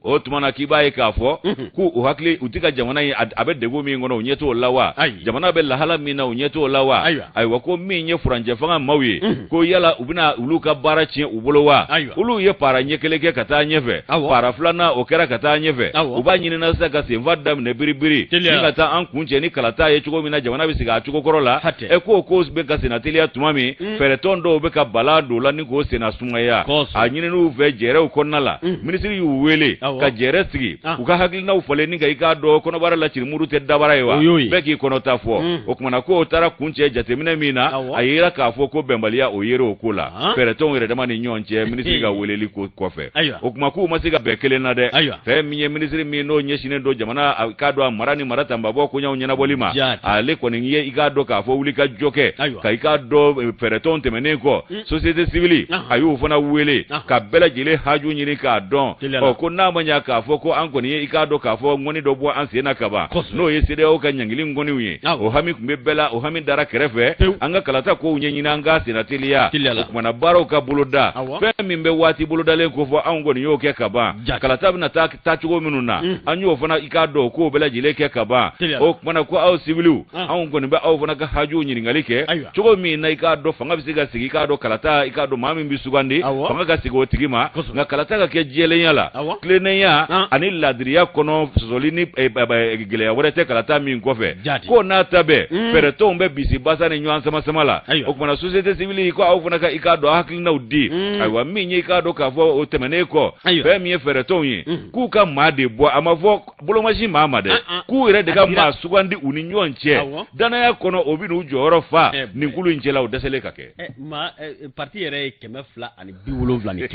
O tuma na k'i b'a ye k'a fɔ k'u u hakili u tɛ ka jamana in a bɛ degun min kɔnɔ, u ɲɛ t'o la wa? Jamana bɛ lahala min na, u ɲɛ t'o la wa? Ayiwa, ko min ye furancɛ fanga maaw ye, ko yala u bɛna olu ka baara tiɲɛ u bolo wa? Olu ye para ɲɛ kelen kɛ ka taa ɲɛfɛ, para filanan o kɛra ka taa ɲɛfɛ, u b'a ɲinina sisan ka senfa daminɛ biribiri ni ka taa an kuncɛ ni kalata ye cogo min na jamana bɛ segin a cogo kɔrɔ la. Ɛ, k'o ko bɛ ka senna teliya tuma min, fɛɛrɛtɔn dɔw bɛ ka bala don la ni k'o senna sumaya. A ɲininiw fɛ jɛrɛw kɔnɔna la, minisiri y'u wele ka jɛrɛ sigi, u ka hakilinaw falen ni ka i k'a dɔn kɔnɔbara la cirimuru tɛ dabara ye wa, bɛɛ k'i kɔnɔta fɔ. O tuma na k'o taara kuncɛ jateminɛ min na, a yera k'a fɔ ko bɛnbaliya o yera o ko la fɛɛrɛtɔnw yɛrɛ dama ni ɲɔgɔn cɛ minisiri ka weleli ko kɔfɛ. O tuma k'u ma se ka bɛn kelen na dɛ. Fɛn min ye minisiri min n'o ɲɛsinnen don jamana k'a dɔn a mara ni mara tanbabɔ koɲaw ɲɛnabɔli ma, ale kɔni ye i k'a dɔn k'a fɔ wuli ka jɔ kɛ ka i k'a dɔn fɛɛrɛtɔnw tɛmɛnen kɔ, société civile a y'u fana wele ka bɛɛ lajɛlen haju ɲini k'a dɔn. Ɔ, ko n'a ma ɲa k'a fɔ ko an kɔni ye i k'a dɔn k'a fɔ ŋɔni dɔ bɔ an sen na kaban, n'o ye CEDEAO ka ɲangili ŋɔniw ye, o hami tun bɛ bɛɛ la, o hami dara kɛrɛfɛ, an ka kalata kow ɲɛɲini, an k'a senna teliya. O tuma na baaraw ka boloda, fɛn min bɛ waati bolodalen kofɔ, anw kɔni y'o kɛ kaban. Kalata bɛna taa taacogo minnu na, an y'o fana i k'a dɔn k'o bɛɛ lajɛlen kɛ kaban. O tuma na ko aw siwiliw, anw kɔni bɛ aw fana ka hajuw ɲininkali kɛ cogo min na i k'a dɔn fanga bɛ se ka sigi, i k'a dɔn kalata, i k'a dɔn maa min bɛ sugandi, fanga ka sigi o tigi ma, nka kalata ka kɛ jɛlenya la, tilennenya ani laadiriya kɔnɔ, sɔsɔli ni gɛlɛya wɛrɛ tɛ kalata min kɔfɛ. Ko n'a ta bɛɛ, fɛɛrɛtɔnw bɛ bisi basa ni ɲɔgɔn sama sama la. O tuma na société civile ko aw fana ka i k'a dɔn hakilinaw di. Ayiwa, min ye i k'a dɔn k'a fɔ o tɛmɛnen kɔ, fɛn min ye fɛɛrɛtɔnw ye, k'u ka maa de bɔ, a ma fɔ bolomasi maa ma dɛ, k'u yɛrɛ de ka maa sugandi u ni ɲɔgɔn cɛ danaya kɔnɔ, o bɛ n'u jɔyɔrɔ fa nin kulu in cɛla, o dɛsɛlen ka kɛ. Maa parti yɛrɛ ye 271 ye.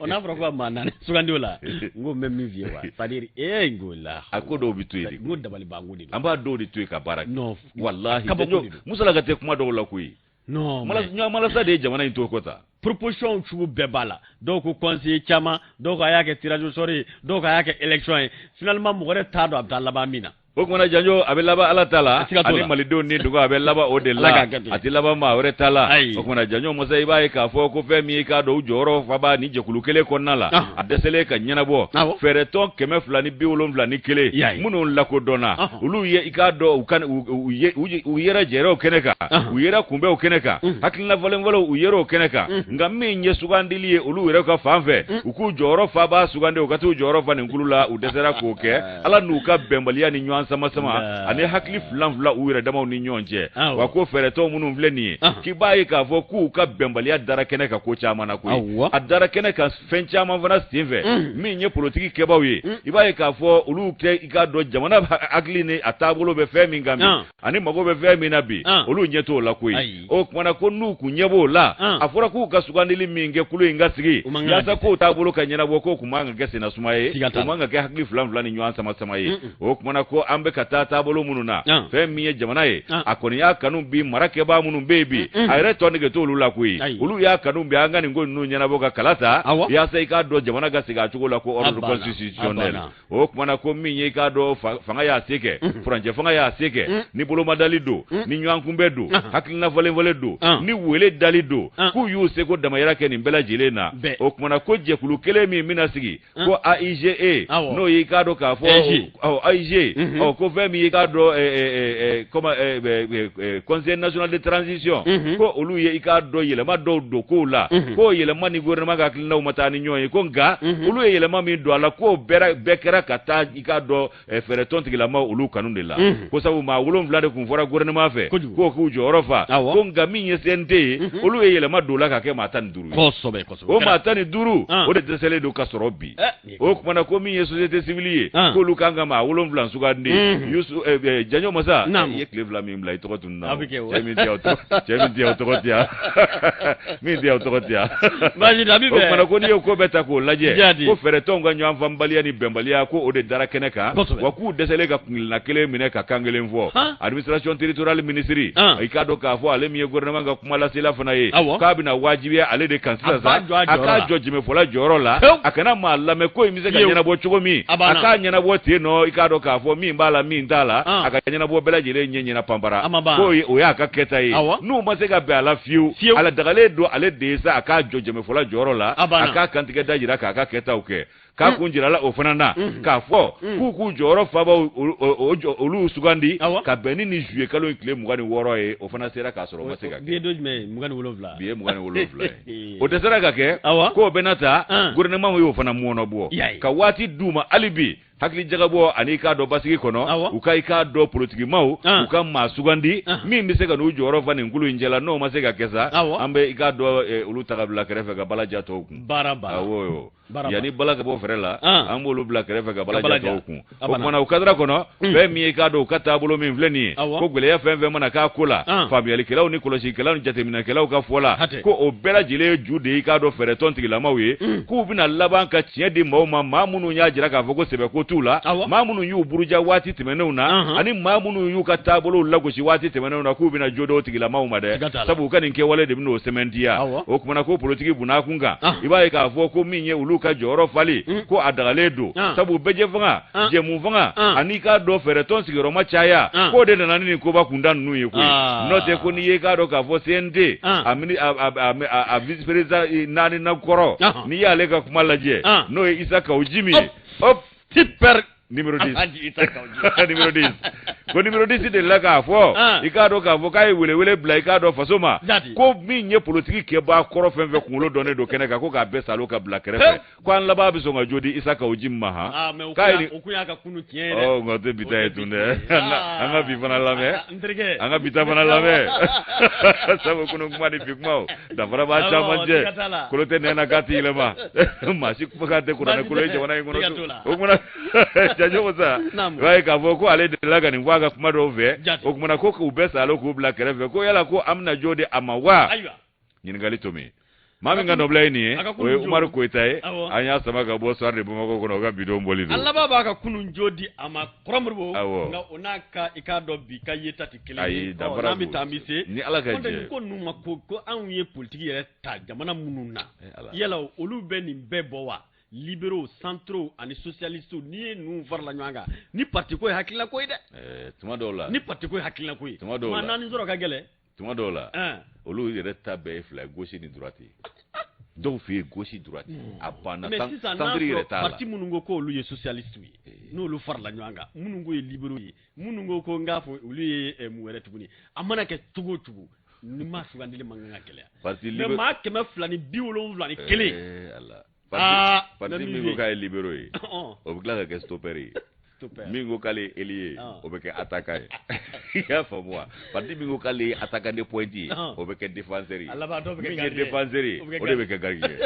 Ɔ, n'a fɔra ko ka maa naani sugandi o la, n ko n bɛ min f'i ye wa, c'est à dire ee n ko la a ko dɔw bɛ to yen de. N ko dabalibanko de don. An b'a dɔw de to yen ka baara kɛ. Non. Walahi, musalaka tɛ kuma dɔw la koyi. Non. Ɲɔgɔnmalasa de ye jamana in to kɔ ta. Proposition sugu bɛɛ b'a la. Dɔw ko conseiller caman, dɔw ko a y'a kɛ tirage au sort ye, dɔw ko a y'a kɛ élection ye. Finalement mɔgɔ wɛrɛ t'a dɔn a bɛ taa laban min na. O kumana janjo, a bɛ laban Ala ta la ani malidenw ni dugu, a bɛ laban o de la, a tɛ laban maa wɛrɛ ta la. O kumana janjo masa, i b'a ye k'a fɔ ko fɛn min ye k'a dɔn u jɔyɔrɔ faba ni jɛkulu kelen kɔnɔna la, a dɛsɛlen ka ɲɛnabɔ. Fɛɛrɛtɔn 271 minnu lakodɔnna, olu ye i k'a dɔn u ka u yɛrɛ jɛrɛw kɛnɛ kan, u yɛrɛ kunbɛnw kɛnɛ kan, hakilina falenfalenw u yɛrɛ o kɛnɛ kan, nka min ye sugandili ye olu yɛrɛ ka fan fɛ, u k'u jɔyɔrɔ faba sugandi, u ka t'u jɔyɔrɔ fa nin kulu la, u dɛsɛra k'o kɛ. Ala n'u ka bɛnbaliya ni ɲɔgɔn sama sama ani hakili filan fila u yɛrɛ damaw ni ɲɔgɔn cɛ. Wa ko fɛɛrɛtɔn minnu filɛ nin ye, k'i b'a ye k'a fɔ k'u ka bɛnbaliya dara kɛnɛ kan ko caman na koyi, a dara kɛnɛ kan fɛn caman fana senfɛ. Min ye politiki kɛbaaw ye, i b'a ye k'a fɔ olu tɛ i k'a dɔn jamana hakili ni a taabolo bɛ fɛn min kan bi ani mago bɛ fɛn min na bi, olu ɲɛ t'o la koyi. O kumana ko n'u kun ɲɛ b'o la, a fɔra k'u ka sugandili min kɛ kulu in ka sigi yaasa k'o taabolo ka ɲɛnabɔ, k'o kun man ka kɛ senna suma ye, o man ka kɛ hakili filan fila ni ɲɔgɔn sama sama ye. O kumana ko an bɛ ka taa taabolo minnu na, fɛn min ye jamana ye, a kɔni y'a kanu bi, mara kɛbaa minnu bɛ yen bi, a yɛrɛ tɔ nege t'olu la koyi. Olu y'a kanu bi an ka nin ko ninnu ɲɛnabɔ ka kala ta yaasa i k'a dɔn jamana ka segin a cogo la, ko ordre constitutionnel. O kumana ko min ye i k'a dɔn fanga y'a se kɛ, furancɛ fanga y'a se kɛ, ni bolomadali don, ni ɲɔgɔn kunbɛn don, hakilina falenfalen don, ni wele dali don, k'u y'u seko damayira kɛ nin bɛɛ lajɛlen na. O kumana ko jɛkulu kelen min bɛna sigi, ko AIGE, n'o y'i k'a dɔn k'a fɔ AIG, ɔ, ko fɛn min y'i k'a dɔn comment conseil national de transition, ko olu ye i k'a dɔn yɛlɛma dɔw don kow la, k'o yɛlɛma ni gouvernement ka hakilinaw ma taa ni ɲɔgɔn ye, ko nka olu ye yɛlɛma min don a la, k'o bɛɛ kɛra ka taa i k'a dɔn fɛɛrɛtɔn tigilamaw olu kanu de la, ko sabu maa 7 de tun fɔra gouvernement fɛ k'o k'u jɔyɔrɔ fa, ko nka min ye CNT ye, olu ye yɛlɛma don o la ka kɛ maa 15 ye. O maa 15, o de dɛsɛlen don ka sɔrɔ bi. O kumana ko min ye société civile ye, k'olu kan ka maa 7 sugandi. Yusu Janjo Masa, i ye tile 2 min bila, i tɔgɔ tununna. Cɛ min tɛ yan, o tɔgɔ tɛ yan, min tɛ yan, o tɔgɔ tɛ yan. O kumana ko n'i ye ko bɛɛ ta k'o lajɛ, ko fɛɛrɛtɔnw ka ɲɔgɔn faamubaliya ni bɛnbaliya, ko o de dara kɛnɛ kan, wa k'u dɛsɛlen ka kuntilenna kelen minɛ ka kan kelen fɔ. Administration territoriale ministre, i k'a dɔn k'a fɔ ale min ye gouvernement ka kumalasela fana ye, k'a bɛna wajibiya ale de kan sisan sa, a k'a jɔ jɛmɛfɔla jɔyɔrɔ la, a kana maa lamɛn. Ko in bɛ se ka ɲɛnabɔ cogo min, a k'a ɲɛnabɔ ten nɔ. I k'a dɔn k'a fɔ min b'a la, min t'a la, a ka ɲɛnabɔ bɛɛ lajɛlen ɲɛ ɲɛna panpara, ko o y'a ka kɛta ye. N'u ma se ka bɛn a la fiyewu, ala dagalen don ale de ye sa, a k'a jɔ jɛmɛfɔla jɔyɔrɔ la, a k'a kantigɛ da jira k'a ka kɛtaw kɛ. K'a kun jirala o fana na k'a fɔ k'u k'u jɔyɔrɔ fabaw olu sugandi ka bɛn ni nin juillet kalo in tile 26 ye. O fana sera k'a sɔrɔ o ma se ka kɛ. Bi ye don jumɛn ye? 27. Bi ye 27 ye. O dɛsɛra ka kɛ. K'o bɛna ta, gouvernement y'o fana mɔɔnɔbɔ ka waati d'u ma hali bi hakili jagabɔ ani i k'a dɔn basigi kɔnɔ, u ka i k'a dɔn politikimaw, u ka maa sugandi min bɛ se ka n'u jɔyɔrɔ fa nin kulu in cɛla. N'o ma se ka kɛ sa, an bɛ i k'a dɔn olu ta ka bila kɛrɛfɛ ka bala ja tɔw kun. Baara banna. Awɔ, yanni bala ka bɔ fɛrɛ la, an b'olu bila kɛrɛfɛ ka bala ja tɔw kun. O kumana o kadara kɔnɔ, fɛn min ye i k'a dɔn u ka taabolo min filɛ nin ye, ko gɛlɛya fɛn fɛn mana k'a ko la, faamuyalikɛlaw ni kɔlɔsikɛlaw ni jateminɛkɛlaw ka fɔ la, ko o bɛɛ lajɛlen ye ju de ye i k'a dɔn fɛɛrɛtɔn tigilamaw ye, k'u bɛna laban ka tiɲɛ di maaw ma, maa minnu y'a jira k'a fɔ ko sɛbɛko t'u la, maa minnu y'u buruja waati tɛmɛnenw na, ani maa minnu y'u ka taabolow lagosi waati tɛmɛnenw na, k'u bɛna jo d'o tigilamaw ma dɛ, sabu u ka nin kɛwale de bɛn'o sɛmɛntiya. O kumana ko politiki bunna kun kan, i b'a ye k'a fɔ ko min ye olu ka jɔyɔrɔ fali, ko a dagalen don, sabu bɛɛjɛ fanga, jɛmu fanga ani k'a dɔn fɛɛrɛtɔn sigiyɔrɔma caya, k'o de nana ni nin koba kunda ninnu ye koyi. N'o tɛ ko n'i ye k'a dɔn k'a fɔ CNT a vice président naaninan kɔrɔ, n'i y'ale ka kuma lajɛ, n'o ye Isa Kawu Jimi ye, hop, super numéro 10, numéro 10, ko numéro 10 delila k'a fɔ i k'a dɔn k'a fɔ k'a ye welewele bila i k'a dɔn faso ma, ko min ye politiki kɛbaa kɔrɔ fɛn fɛn kunkolo dɔnnen don kɛnɛ kan, ko k'a bɛɛ salo ka bila kɛrɛfɛ, ko an laban bɛ sɔn ka jo di Isa Kawu Jimi ma. Han, k'a ye o kun y'a ka kunun tiɲɛ ye dɛ. Ɔ, nka o tɛ bi ta ye tun dɛ. An ka bi fana lamɛn, an ka bi ta fana lamɛn, sabu kunun kuma ni bi kumaw danfara b'a caman cɛ. Kolo tɛ nɛn na k'a tɛ yɛlɛma, maa si kumakan tɛ kuranɛ kolo ye jamana in kɔnɔ. O kumana Janjo Musa, i b'a ye k'a fɔ ko ale delila ka nin fɔ a ka kuma dɔw fɛ. O kumana ko k'u bɛɛ salo k'u bila kɛrɛfɛ, ko yala ko an bɛna jo di a ma wa? Ɲininkali to min maa min ka nɔbila ye nin ye, o ye Umaru Koyita ye. An y'a sama ka bɔ Soir de Bamako kɔnɔ, o ka bidon bɔli don. A laban b'a ka kunun jo di a ma, Kɔrɔ Modibo. Nka o n'a ka i k'a dɔn bi ka yeta tɛ kelen ye. Ayi, danfara n'an bɛ taa an bɛ se. Ni Ala ka jɛ. Ko ninnu ma ko anw ye politiki yɛrɛ ta jamana minnu na, yala olu bɛ nin bɛɛ bɔ wa? Libéraux, centraux ani socialistes, n'i ye ninnu farala ɲɔgɔn kan, ni parti ko ye hakilina ko ye dɛ. Tuma dɔw la. Ni parti ko ye hakilina ko ye. Tuma dɔw la. Maa naani sɔrɔ ka gɛlɛn. Tuma dɔw la, olu yɛrɛ ta bɛɛ ye fila ye, gauche ni droite ye. Dɔw fɛ yen, gauche droite, a banna. Mais sisan n'a sɔrɔ parti minnu ko k'olu ye socialistes ye, n'olu farala ɲɔgɔn kan, minnu ko ye libéraux ye, minnu ko ko n k'a fɔ olu ye mun wɛrɛ tuguni, a mana kɛ cogo o cogo, ni maa sugandili man kan ka gɛlɛya. Parti mais maa 271. Ala. Parti min ko k'a ye libéraux ye, o bɛ tila ka kɛ stopper ye. Min ko k'ale ye ailier ye, o bɛ kɛ attaquant ye. I y'a faamu wa? Parti min ko k'ale ye attaquant de pointe ye, o bɛ kɛ défenseur ye. Min ye défenseur ye, o de bɛ kɛ gardien ye.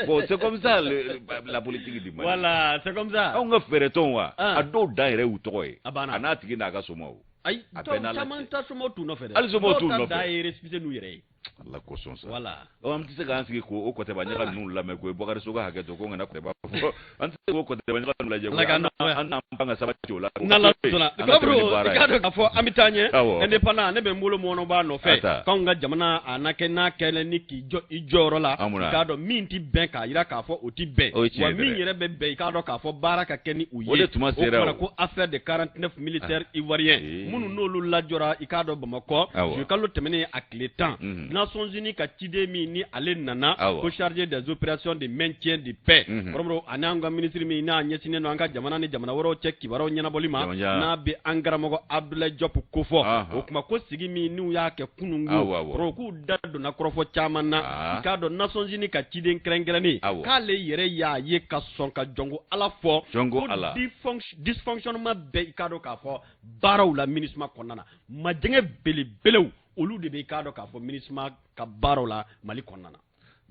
Bon, c'est comme ça la politique du Mali. Voilà, c'est comme ça. Anw ka fɛɛrɛtɔnw wa, a dɔw dan yɛrɛ y'u tɔgɔ ye. A n'a tigi n'a ka somaw. Ayi, caman ta somaw t'u nɔfɛ dɛ. Hali somaw t'u nɔfɛ. Dɔw ta dan ye récépissé n'u yɛrɛ ye. Ala kosɔn sa. Voilà. An tɛ se k'an sigi k'o kɔtɛba ɲaga ninnu lamɛn koyi. Bɔkari Sogo, hakɛ to, ko n kana kɔtɛba fɔ. An tɛ se k'o kɔtɛba ɲaga ninnu lajɛ koyi. An n'an ban ka sabati o la. N'Ala sɔnna. Kaburu, i k'a dɔn k'a fɔ an bɛ taa ɲɛ. Indépendant, ne bɛ n bolo mɔɔnɔbɔ a nɔfɛ. K'anw ka jamana a na kɛ n'a kɛlen ni k'i jɔ i jɔyɔrɔ la. I k'a dɔn min tɛ bɛn, k'a jira k'a fɔ o tɛ bɛn. Wa min yɛrɛ bɛ bɛn, i k'a dɔn k'a fɔ baara ka kɛ ni u ye. O de tuma sera. O kumana ko affaire de 49 militaires ivoiriens minnu n'olu lajɔra i k'a dɔn Bamakɔ juillet kalo tɛmɛnen a tile 10. Nations Unies ka ciden min ni ale nana ko chargé des opérations de maintien de paix, kɔrɔmɔrɔ, ani an ka ministre min n'a ɲɛsinnen don an ka jamana ni jamana wɛrɛw cɛ kibaruyaw ɲɛnabɔli ma, n'a bɛ an karamɔgɔ Abdoulaye Diop kofɔ. O kuma ko sigi min n'u y'a kɛ kununko, kɔrɔ k'u da donna kɔrɔfɔ caman na. I k'a dɔn Nations Unies ka ciden kɛrɛnkɛrɛnnen, k'ale yɛrɛ y'a ye ka sɔn ka jɔnko Ala fɔ ko dysfonctionnement bɛɛ i k'a dɔn k'a fɔ baaraw la MINUSMA kɔnɔna na, majɛngɛ belebelew olu de bɛ i k'a dɔn k'a fɔ MINUSMA ka baaraw la Mali kɔnɔna na.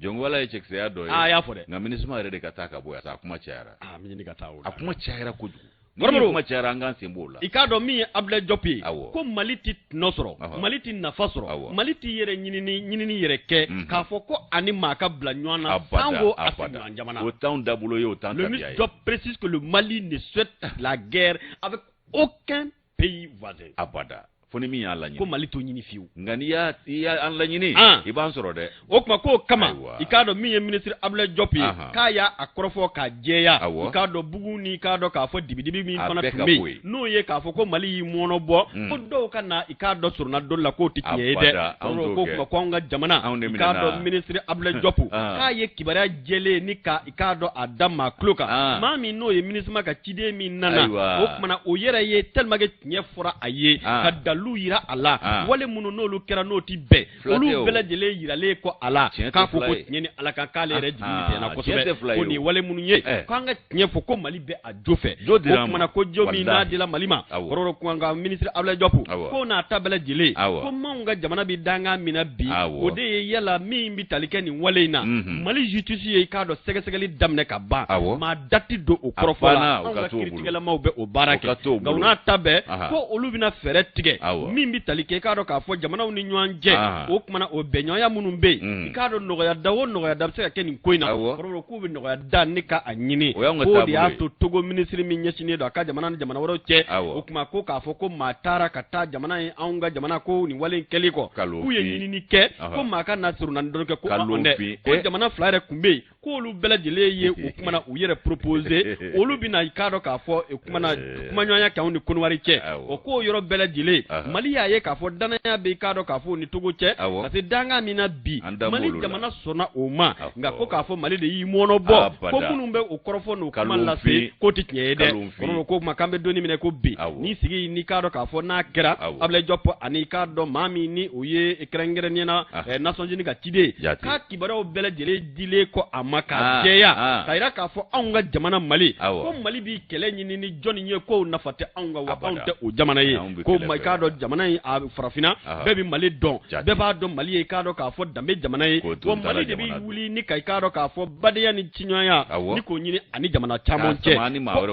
Jɔnko Ala ye cɛkisɛya dɔ ye. A y'a fɔ dɛ. Nka MINUSMA yɛrɛ de ka taa ka bɔ yan sa, a kuma cayara. A bɛ ɲini ka taa o la. A kuma cayara kojugu. Ni kuma cayara, an k'an sen b'o la. I k'a dɔn min ye Abdoulaye Diop ye, ko Mali tɛ tɔnɔ sɔrɔ, Mali tɛ nafa sɔrɔ, Mali tɛ yɛrɛ ɲinini yɛrɛ kɛ, k'a fɔ ko ani maa ka bila ɲɔgɔn na sango a sigiɲɔgɔn jamana. O t'anw dabolo ye, o t'an tabiya ye. Le ministre Diop précise que le Mali ne souhaite la guerre avec aucun pays voisin. Abada. Fo ni min y'a laɲini. Ko Mali t'o ɲini fiyewu. Nka n'i y'a i y'an laɲini, i b'an sɔrɔ dɛ. O tuma k'o kama, i k'a dɔn min ye minisiri Abdoulaye Diop ye, k'a y'a kɔrɔfɔ k'a jɛya, i k'a dɔn bugun ni i k'a dɔn k'a fɔ dibidibi min fana tun bɛ yen, n'o ye k'a fɔ ko Mali y'i mɔɔnɔ bɔ, ko dɔw ka na i k'a dɔn surunna doli la k'o tɛ tiɲɛ ye dɛ. K'o tuma ko anw ka jamana, i k'a dɔn minisiri Abdoulaye Diop, k'a ye kibaruya jɛlen ni ka i k'a dɔn a da maa tulo kan, maa min n'o ye MINUSMA ka ciden min nana, o tuma na o yɛrɛ ye tellement que tiɲɛ fɔra a ye, ka dalilu yira a la, wale minnu n'olu kɛra n'o ti bɛn, olu bɛɛ lajɛlen yiralen kɔ a la, k'a ko ko tiɲɛ ni Ala kan k'ale yɛrɛ jigi misɛnyana kosɛbɛ, ko nin wale minnu ye, k'an ka tiɲɛ fɔ ko Mali bɛ a jo fɛ. O tuma na ko jo min n'a dila Mali ma, kɔrɔ ko an ka minisiri Abdoulaye Diop ko n'a ta bɛɛ lajɛlen, ko maaw ka jamana bɛ dankan min na bi, o de ye yala min bɛ tali kɛ nin wale in na, Mali justice ye i k'a dɔn sɛgɛsɛgɛli daminɛ ka ban, maa da ti don o kɔrɔfɔ la, anw ka kiiritigɛlamaw bɛ o baara kɛ, nka u n'a ta bɛɛ ko olu bɛna fɛɛrɛ tigɛ min bɛ tali kɛ i k'a dɔn k'a fɔ jamanaw ni ɲɔgɔn cɛ, o tuma na o bɛnɲɔgɔnya minnu bɛ yen, i k'a dɔn nɔgɔya da o nɔgɔya da bɛ se ka kɛ nin ko in na, kɔrɔ k'u bɛ nɔgɔya da ni ka a ɲini, k'o de y'a to Togo minisiri min ɲɛsinnen don a ka jamana ni jamana wɛrɛw cɛ, o tuma ko k'a fɔ ko maa taara ka taa jamana ye anw ka jamana ko nin wale in kɛlen kɔ, k'u ye ɲinini kɛ ko maa ka na surunna dɔrɔn kɛ ko anw dɛ, ko jamana fila yɛrɛ tun bɛ yen, k'olu bɛɛ lajɛlen ye o kuma na u yɛrɛ proposer, olu bɛna i k'a dɔn k'a fɔ o kuma na kumaɲɔgɔnya kɛ anw ni Kɔnɔwari cɛ, o k'o yɔrɔ bɛɛ lajɛlen Mali y'a ye k'a fɔ danaya bɛ i k'a dɔn k'a fɔ u ni Togo cɛ, parce que dankan min na bi Mali jamana sɔnna o ma, nka ko k'a fɔ Mali de y'i mɔɔnɔ bɔ, ko minnu bɛ o kɔrɔfɔ n'o kuma lase k'o tɛ tiɲɛ ye dɛ, kɔrɔ ko kuma k'an bɛ don min na ko bi ni sigi n'i k'a dɔn k'a fɔ n'a kɛra Abdoulaye Diop ani i k'a dɔn maa min ni o ye kɛrɛnkɛrɛnnenya na Nations Unies ka ciden k'a kibaruyaw bɛɛ lajɛlen dilen kɔ a ma k'a jɛya, k'a jira k'a fɔ anw ka jamana Mali, ko Mali b'i kɛlɛ ɲini ni jɔnni ye k'o nafa tɛ anw kan, wa anw tɛ o jamana ye, ko i k'a dɔn jamana in a farafinna bɛɛ bɛ Mali dɔn, bɛɛ b'a dɔn Mali ye i k'a dɔn k'a fɔ danbe jamana ye, ko Mali de bɛ wuli ni ka i k'a dɔn k'a fɔ badenya ni ciɲɔgɔnya ni k'o ɲini ani jamana caman cɛ, ko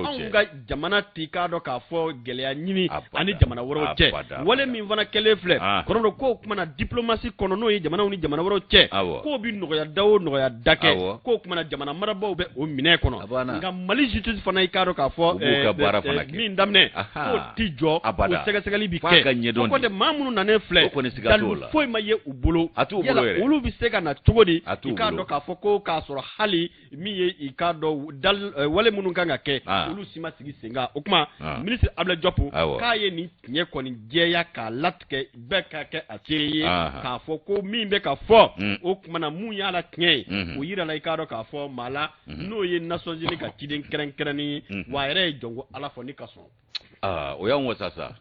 anw ka jamana t'i k'a dɔn k'a fɔ gɛlɛya ɲini ani jamana wɛrɛw cɛ, wale min fana kɛlen filɛ kɔrɔ k'o kuma na diplomatie kɔnɔ n'o ye jamanaw ni jamana wɛrɛw cɛ, k'o bɛ nɔgɔya da o nɔgɔya da kɛ, k'o kuma na jamana marabaaw bɛ o minɛ kɔnɔ, nka Mali justice fana i k'a dɔn k'a fɔ min daminɛ k'o ti jɔ, o sɛgɛsɛgɛli bɛ kɛ, o kɔni maa minnu nanen filɛ dalu foyi ma ye u bolo, yala olu bɛ se ka na cogo di i k'a dɔn k'a fɔ ko k'a sɔrɔ hali min ye i k'a dɔn eh, wale minnu kan ka kɛ ah. olu si ma sigi sen kan. O kuma ah. minisiri Abdoulaye Diop k'a ye nin tiɲɛ kɔni jɛya k'a latigɛ bɛɛ ka kɛ a seere ye ah. k'a fɔ ko min bɛ ka fɔ mm. o kuma na mun y'a la tiɲɛ ye mm-hmm. o yirala i k'a dɔn k'a fɔ maa la mm-hmm. n'o ye Nations Unies ka ciden kɛrɛnkɛrɛnnen ye mm-hmm. wa a yɛrɛ ye jɔnko Ala fɔ ni ka sɔn. O y'an wasa sa.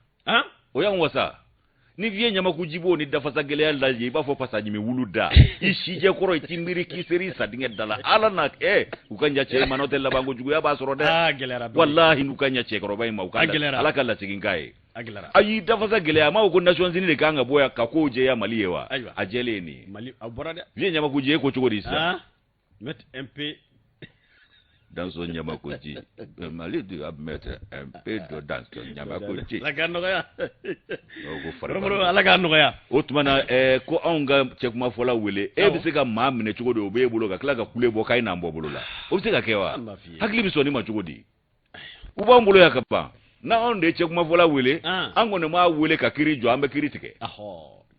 O y'an wasa. Ni vieux ɲamaku jibo ni dafasa gɛlɛya lajɛ i b'a fɔ pasa ɲimi wulu da i sijɛ kɔrɔ i ti miiri k'i seri sa dingɛ da la ala na ɛ u ka ɲa cɛ ma n'o tɛ labanko juguya b'a sɔrɔ dɛ walahi n'u ka ɲa cɛkɔrɔba in ma u ka ala ka lasegin k'a ye a y'i dafasa gɛlɛya a ma ko Nations Unies de kan ka bɔ yan ka kow jɛya Mali ye wa a jɛlen ye nin ye vieux ɲamaku ji e ko cogo di sisan Mettre un peu dans son ɲamakuji. Mali doit mettre un peu d'eau dans son ɲamakuji. Ala k'a nɔgɔya. Ala k'a nɔgɔya. O tuma na ɛɛ ko anw ka cɛkumafɔla wele e bɛ se ka maa minɛ cogo di o b'e bolo ka tila ka kule bɔ k'a ye n'an bɔ bolo la o bɛ se ka kɛ wa hakili bɛ sɔn nin ma cogo di u b'an bolo yan ka ban n'anw de ye cɛkumafɔla wele an kɔni m'a wele ka kiri jɔ an bɛ kiri tigɛ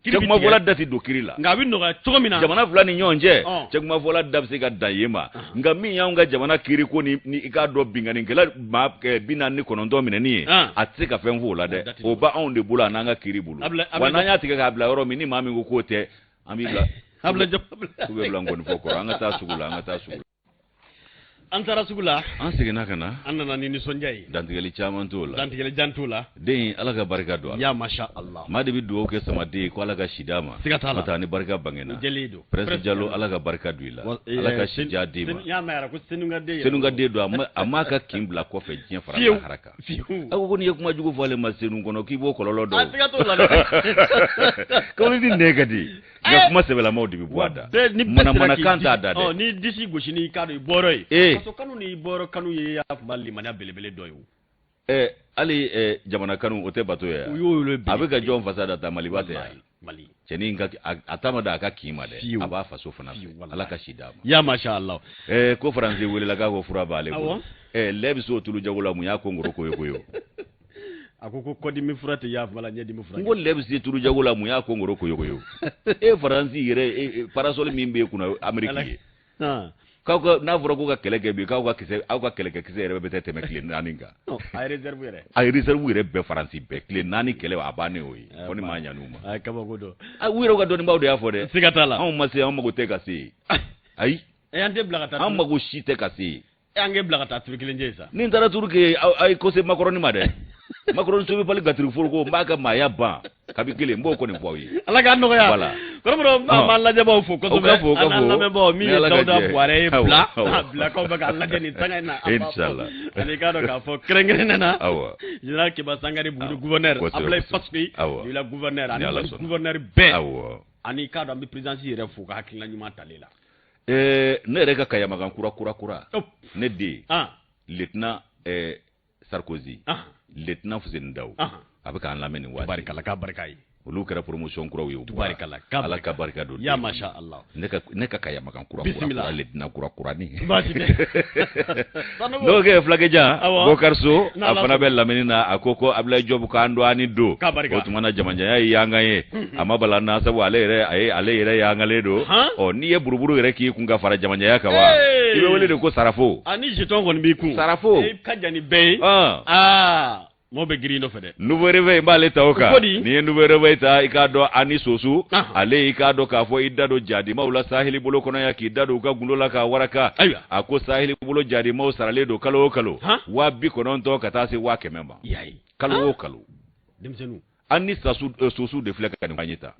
cɛkumafɔla da tɛ don kiri la nka a bɛ nɔgɔya cogo min na jamana fila ni ɲɔgɔn cɛ cɛkumafɔla da bɛ se ka dan yen ma nka min y'anw ka jamana kiri ko ni i k'a dɔn binkannikɛla maa 49 minɛni ye a tɛ se ka fɛn fɔ o la dɛ o b'anw de bolo a n'an ka kiri bolo wa n'an y'a tigɛ k'a bila yɔrɔ min ni maa min ko k'o tɛ an b'i bila k'u bɛ bila nkɔnifɔ kɔrɔ an ka taa sugu la an ka taa sugu la An taara sugu la. An seginna ka na. An nana ni nisɔndiya ye. Dantigɛli caman t'o la. Dantigɛli jan t'o la. Den ala ka barika don a la. Ya masha Allah. Maa de bɛ dugawu kɛ samaden ye ko ala ka si d'a ma. Siga t'a la. N'o tɛ ni barika bangena. O jɛlen don. Prince Jalo ala ka barika don i la. Ala ka si jan d'i ma. N y'a mɛn yɛrɛ ko Senu ka den yɛrɛ. Senu ka den don a m'a ka kin bila kɔfɛ diɲɛ fara lahara kan. Fiyewu. A ko ko n'i ye kuma jugu fɔ ale ma Senu kɔnɔ k'i b'o kɔlɔlɔ dɔn. A siga t'o la dɛ. Ko ni nɛn ka di. Nka kuma sɛbɛlamaw de bɛ bɔ a da. Manamanakan t'a da dɛ. Ni disi gosi n'i k'a dɔn i bɔyɔrɔ ye. Ee. Faso kanu n'i bɔyɔrɔ kanu ye a tun b'a limaniya belebele dɔ ye o. Ɛ hali jamana kanu o tɛ bato ye wa? U y'o wele A bɛ ka jɔn fasa da ta Maliba tɛ wa? Mali. Cɛnin ka a ta ma dan a ka kin ma dɛ. Fiyewu. A b'a faso fana fɛ. Ala ka si d'a ma. Ya masha Allah. Ɛɛ ko Faransi welela k'a ko fura b'ale bolo. Awɔ. Ɛɛ lɛ bɛ se o tulu jago la mun y'a ko ngoro koyo koyo. A ko ko kɔdimi fura tɛ y'a la ɲɛdimi fura. N ko lɛ bɛ se tulu jago la, mun y'a ko ngoro koyokoyo? E Faransi yɛrɛ, parasol min b'e kunna Ameriki ye. K'aw ka, n'a fɔra k'u ka kɛlɛ kɛ bi, k'aw ka kisɛ, aw ka kɛlɛkɛ kisɛ yɛrɛ bɛ tɛ tɛmɛ tile 4 kan. A ye réserve yɛrɛ. A ye réserve yɛrɛ bɛɛ, Faransi bɛɛ, tile 4 kɛlɛ, a bannen o ye. Fɔ ni maa ɲan'u ma. A ye kabako don. U yɛrɛ ka dɔnnibaaw de y'a fɔ dɛ. Siga t'a la. Anw ma se, anw mago tɛ ka se yen. Ayi. An tɛ bila ka taa. An mago si tɛ ka se yen. An k'e bila ka taa turu kelen jɛ sa. Ni n taara turu kɛ, a ye ko se makɔrɔni ma dɛ. Makɔrɔni sobipali gatiri foroko, n b'a ka maaya ban kabi kelen, n b'o kɔni fɔ aw ye. Ala k'a nɔgɔya. Voilà. Kɔrɔbɔrɔ, n b'an lajɛbaaw fo kosɛbɛ. An n'an lamɛnbaaw, min ye Dawuda Buwarɛ ye bila bilakaw bɛ k'a lajɛ nin sanga in na. Inshallah. Ani k'a dɔn k'a fɔ kɛrɛnkɛrɛnnen na. Général Keba Sangare, Buguni gouverneur. Ablaye Pasqui. La gouverneur ani gouverneur bɛɛ. Ani k'a dɔn an bɛ présidence yɛrɛ fo ka hakilina ɲuman tali la. Ne yɛrɛ ka kayamakan kura kura kura, ne den lieutenant Sarkozy, lieutenant Fuseni Daw, a bɛ k'an lamɛn nin waati. Barikala, k'a barika ye. Olu kɛra promotion kuraw ye. Tubarikala. Ala ka barika don. Ya masha Allah. Ne ka kayamakan kura kura kura, lieutenant kura kurani. Baasi tɛ. N'o kɛ fulakɛjan Bokar So, a fana bɛ lamɛnni na. A ko ko Abulayi Jɔbu k'an don ani don. O tuma na jamajanya ye yankan ye. A ma bala na, sabu ale yɛrɛ, a ye ale yɛrɛ yankalen don. Ɔ, n'i ye buruburu yɛrɛ k'i kun ka fara jamajanya kan wa, i bɛ wele de ko sarafo. A ni jeton kɔni b'i kun. Sarafo. I ka jan ni bɛɛ ye. Aa, mɔgɔ bɛ girin nɔfɛ dɛ. Nouveau réveil, n b'ale ta o kan. N'i ye nouveau réveil ta, i k'a dɔn ani sosu ale, i k'a dɔn k'a fɔ i da don jadimaw la saheli bolo kɔnɔ yan, k'i da don u ka gundo la k'a waraka. A ko saheli bolo jadimaw saralen don kalo o kalo 90,000 ka taa se 100,000 ma, kalo o kalo. Denmisɛnninw. An ni sosu de filɛ ka nin ɲɛ ta.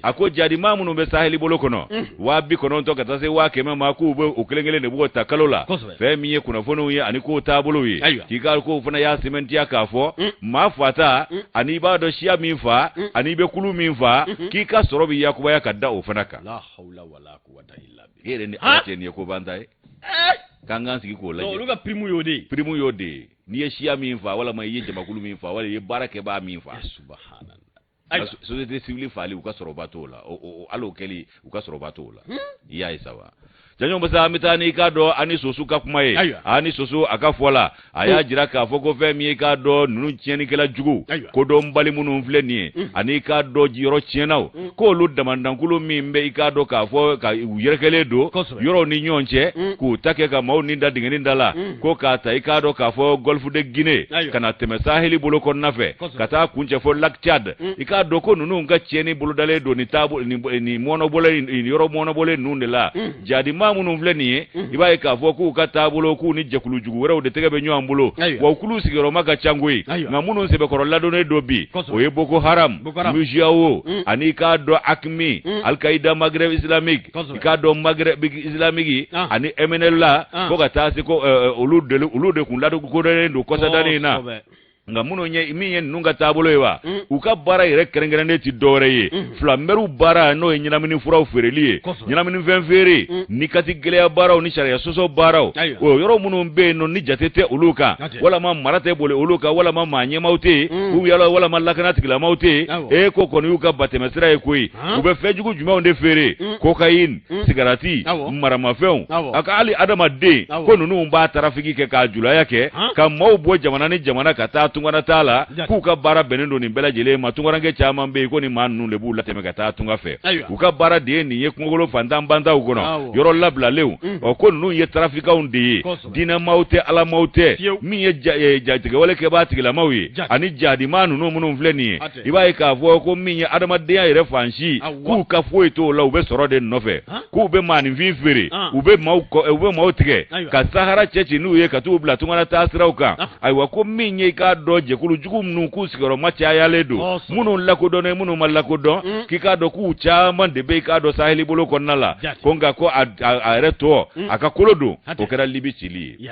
A ko jadima minnu bɛ saheli bolo kɔnɔ, 90,000 ka taa se 100,000 ma, k'u bɛ o kelen kelen de b'o ta kalo la. Fɛn min ye kunnafoniw ye ani kow taabolow ye, k'i ka kow fana y'a sɛmɛntiya k'a fɔ maa fata, ani i b'a dɔn siya min fa, ani i bɛ kulu min fa, k'i ka sɔrɔ bɛ yakubaya ka da o fana kan. E yɛrɛ ni Ala cɛ, nin ye ko banta ye k'an k'an sigi k'o lajɛ. Olu ka prime y'o de ye. Prime y'o de ye. N'i ye siya min fa, walama i ye jamakulu min fa, walima i ye baarakɛbaa min fa. Société civile faali, u ka sɔrɔba t'o la. Hali o kɛli, u ka sɔrɔba t'o la. I y'a ye sa wa? Janɲɔgɔn basa, an bɛ taa n'i k'a dɔn ani sosu ka kuma ye. Ani sosu a ka fɔ la, a y'a jira k'a fɔ ko fɛn min ye, k'a dɔn ninnu tiɲɛnikɛla jugu kodɔnbali minnu filɛ nin ye, ani k'a dɔn yɔrɔ tiɲɛnaw, k'olu damandankulu min bɛ, i k'a dɔn k'a fɔ ka u yɛrɛkɛlen don yɔrɔw ni ɲɔgɔn cɛ, k'u ta kɛ ka maaw ni da dingɛnin da la, ko k'a ta i k'a dɔn k'a fɔ golfe de Guinée ka na tɛmɛ saheli bolo kɔnɔna fɛ ka taa kuncɛ fɔ lac Tchad, i k'a dɔn ko ninnu ka tiɲɛni bolodalen don nin taabolo nin mɔnɔbɔlen nin yɔrɔ mɔnɔbɔlen ninnu de la. Jadimaa minnu filɛ nin ye, i b'a ye k'a fɔ k'u ka taabolo, k'u ni jɛkulu jugu wɛrɛw de tɛgɛ bɛ ɲɔgɔn bolo, wa u kulu sigiyɔrɔma ka ca koyi. Nka minnu sɛbɛkɔrɔ ladɔnnen don bi, o ye Boko Haram, Mujao, ani i k'a dɔn AQMI, Al-Qaïda Maghreb islamique, i k'a dɔn Maghreb islamique ani MNLA, fo ka taa se ko olu de kun lakodɔnnen don kɔsadani in na. Nka minnu ye min ye ninnu ka taabolo ye wa, u ka baara yɛrɛ kɛrɛnkɛrɛnnen tɛ dɔwɛrɛ ye, filanbɛriw baara, n'o ye ɲɛnamini furaw feereli ye, ɲɛnaminifɛn feere ni kati gɛlɛya baaraw ni sariya sɔsɔ baaraw. O yɔrɔ minnu bɛ yen nɔ, ni jate tɛ olu kan, walama mara tɛ boli olu kan, walama maa ɲɛmaaw tɛ yen, u yala walama lakana tigilamaw tɛ yen, e ko kɔni y'u ka batɛmɛsira ye koyi. U bɛ fɛn jugu jumɛnw de feere? Kokayini, sigarati, maramafɛnw, a ka hali adamaden, ko ninnu b'a tarafiki kɛ k'a julaya kɛ ka maaw bɔ jamana ni jamana ka taa tungana taa la, k'u ka baara bɛnnen don nin bɛɛ lajɛlen ma. Tungaranke caman bɛ yen ko nin maa ninnu de b'u latɛmɛ ka taa tunga fɛ. U ka baara de ye nin ye kungokolo fantan bantaw kɔnɔ, yɔrɔ labilalenw. Ɔ, ko ninnu ye tarafikanw de ye, diinɛmaw tɛ, alamaw tɛ. Min ye jatigɛwale kɛbaa tigilamaw ye ani jadimaa ninnu minnu filɛ nin ye, i b'a ye k'a fɔ ko min ye adamadenya yɛrɛ fan si, k'u ka foyi t'o la, u bɛ sɔrɔ de nɔfɛ, k'u bɛ maaninfin feere, u bɛ maaw tigɛ ka sahara cɛ ci n'u ye ka t'u bila tungana taa siraw kan. Ayiwa, ko min ye i k'a dɔn jɛkulu jugu minnu k'u sigiyɔrɔma cayalen don, minnu lakodɔnnen, minnu ma lakodɔn, k'i k'a dɔn k'u caman de bɛ i k'a dɔn saheli bolo kɔnɔna la, ko nka ko a yɛrɛ tɔ a ka kolo don, o kɛra Libi cili ye.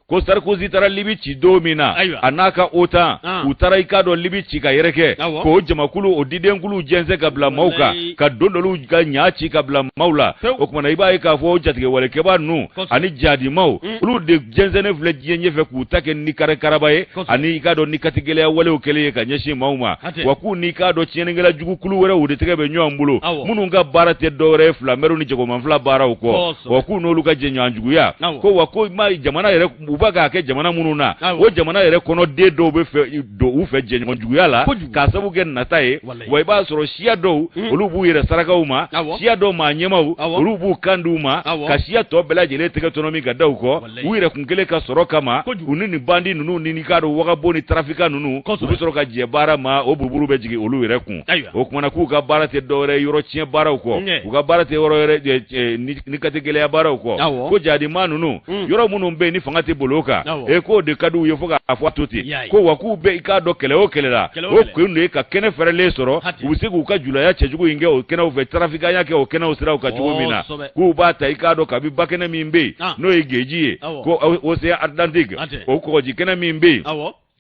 Ko Sarkozy taara Libi ci don min na, a n'a ka OTAN, u taara i k'a dɔn Libi ci ka yɛrɛkɛ k'o jamakulu, o didenkulu jɛnsɛn ka bila maaw kan, ka don dɔlu ka ɲa ci ka bila maaw la. O tuma na, i b'a ye k'a fɔ o jatigɛwalekɛbaa ninnu ani jadimaw, olu de jɛnsɛnnen filɛ diɲɛ ɲɛfɛ k'u ta kɛ ni kari karaba ye ani i k'a dɔn ni katigɛlɛya walew kɛlen ye ka ɲɛsin maaw ma. Wa k'u n'i k'a dɔn tiɲɛnikɛla jugu kulu wɛrɛw de tɛgɛ bɛ ɲɔgɔn bolo, minnu ka baara tɛ dɔwɛrɛ ye filamɛriw ni jagomanfila baaraw kɔ. Wa k'u n'olu ka jɛɲɔgɔn juguya ko wa ko ma jamana yɛrɛ u u b'a k'a kɛ jamana minnu na, o jamana yɛrɛ kɔnɔ den dɔw bɛ fɛ don u fɛ jɛɲɔgɔn juguya la k'a sababu kɛ nata ye. Wa i b'a sɔrɔ siya dɔw olu b'u yɛrɛ saraka u ma, siya dɔw maa ɲɛmaw olu b'u kan d'u ma ka siya tɔ bɛɛ lajɛlen tɛgɛ tɔnɔmi ka da u kɔ u yɛrɛ kun kelen ka sɔrɔ kama. U ni nin bandi ninnu ni k'a dɔn wagabon ni trafiquant ninnu, u bɛ sɔrɔ ka jɛ baara ma, o buruburu bɛ jigin olu yɛrɛ kun. O kumana k'u ka baara tɛ dɔwɛrɛ yɔrɔ tiɲɛ baaraw kɔ, u ka baara tɛ yɔrɔ wɛrɛ ni ka tɛ gɛlɛya baaraw kɔ. Ko jadima ninnu, yɔrɔ minnu bɛ yen ni fanga tɛ boli o kan, e k'o de ka di u ye fo k'a fɔ to ten. Ko wa k'u bɛ i k'a dɔn kɛlɛ o kɛlɛ la, o kun de ye ka kɛnɛ fɛrɛlen sɔrɔ, u bɛ se k'u ka julaya cɛjugu in kɛ o kɛnɛw fɛ, trafiquantya kɛ o kɛnɛw siraw kan cogo min na. K'u b'a ta i k'a dɔn kabi bakɛnɛ min bɛ yen n'o ye geji ye, ko océan Atlantique, o kɔgɔji kɛnɛ min bɛ yen,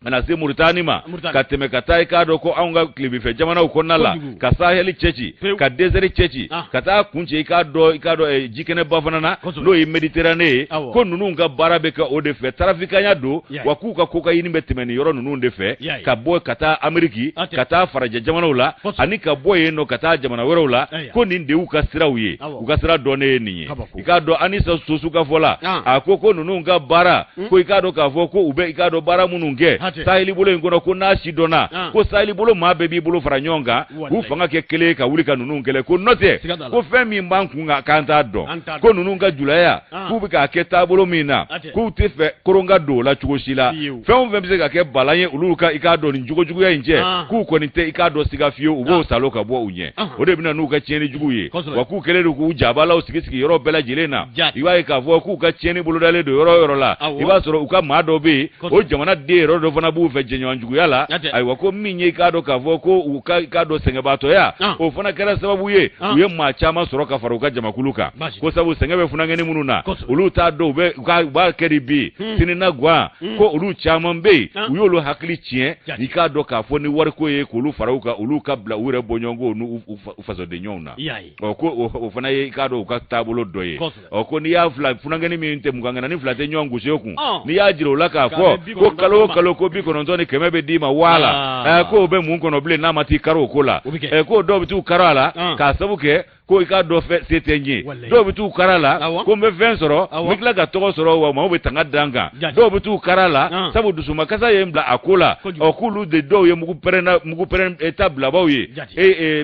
ka na se Muritani ma, ka tɛmɛ ka taa i k'a dɔn ko anw ka tilebinfɛ jamanaw kɔnɔna la, ka sahɛli cɛci, ka désert cɛci, ka taa kuncɛ i k'a dɔn jikɛnɛba fana na n'o ye Méditerranée ye. Ko ninnu ka baara bɛ kɛ o de fɛ, trafiquantya don. Wa k'u ka kokayini bɛ tɛmɛ nin yɔrɔ ninnu de fɛ, ka bɔ ka taa Ameriki, ka taa farajɛ jamanaw la, ani ka bɔ yen nɔ ka taa jamana wɛrɛw la. Ko nin de y'u ka siraw ye, u ka sira dɔnnen ye nin ye. I k'a dɔn Anissa Sossou ka fɔ la, a ko ko ninnu ka baara, ko i k'a dɔn k'a fɔ ko u bɛ i k'a dɔn baara minnu kɛ saheli bolo in kɔnɔ, ko n'a si dɔnna, ko saheli bolo maa bɛɛ b'i bolo fara ɲɔgɔn kan k'u fanga kɛ kelen ye ka wuli ka ninnu kɛlɛ. Ko n'o tɛ, ko fɛn min b'an kun kan k'an t'a dɔn. Ko ninnu ka julaya, k'u bɛ k'a kɛ taabolo min na, k'u tɛ fɛ koron ka don o la cogo si la. Fɛn o fɛn bɛ se ka kɛ balan ye olu ka i k'a dɔn nin jogojuguya in cɛ, k'u kɔni tɛ i k'a dɔn siga fiyewu, u b'o salo ka bɔ u ɲɛ. O de bɛna n'u ka tiɲɛni jugu ye. Wa k'u kɛlen don k'u jabalaw sigi sigi yɔrɔ bɛɛ lajɛlen na. I b'a ye k'a fɔ k'u ka tiɲɛni bolodalen don yɔrɔ o yɔrɔ la, i b'a sɔrɔ u ka maa dɔ bɛ yen, o jamana den yɛrɛ dɔ fana b'u fɛ jɛɲɔgɔn juguya la. Ayiwa, ko min ye i k'a dɔn k'a fɔ ko u ka i k'a dɔn sɛgɛnbaatɔya, o fana kɛra sababu ye u ye maa caman sɔrɔ ka fara u ka jamakulu kan. Ko sabu sɛgɛn bɛ funankɛnin minnu na, olu t'a dɔn u bɛ u b'a kɛ di bi sini na gan. Ko olu caman bɛ yen, u y'olu hakili tiɲɛ i k'a dɔn k'a fɔ ni wariko ye, k'olu fara u kan, olu ka bila u yɛrɛ bɔɲɔgɔnko n'u fasodenɲɔgɔnw na. Ɔ ko o fana ye i k'a dɔn u ka taabolo dɔ ye. Ɔ ko n'i y'a fila funankɛnin min tɛ mugankɛna ni fila tɛ ɲɔgɔn gosi o kun, n'i y'a jira o la k'a fɔ ko kalo o kalo ko 90 ni 100 bɛ d'i ma waa la, k'o bɛ mun kɔnɔ bilen n'a ma t'i kari o ko la? K'o dɔw bɛ t'u kari a la k'a sabu kɛ ko i k'a dɔn fɛn se tɛ n ye. Dɔw bɛ t'u kari a la ko n bɛ fɛn sɔrɔ, n bɛ tila ka tɔgɔ sɔrɔ, wa maaw bɛ tanga da n kan. Dɔw bɛ t'u kari a la sabu dusumakasa ye n bila a ko la. Ɔ k'olu de dɔw ye mugu pɛrɛnna, mugu pɛrɛn ta bilabaw ye,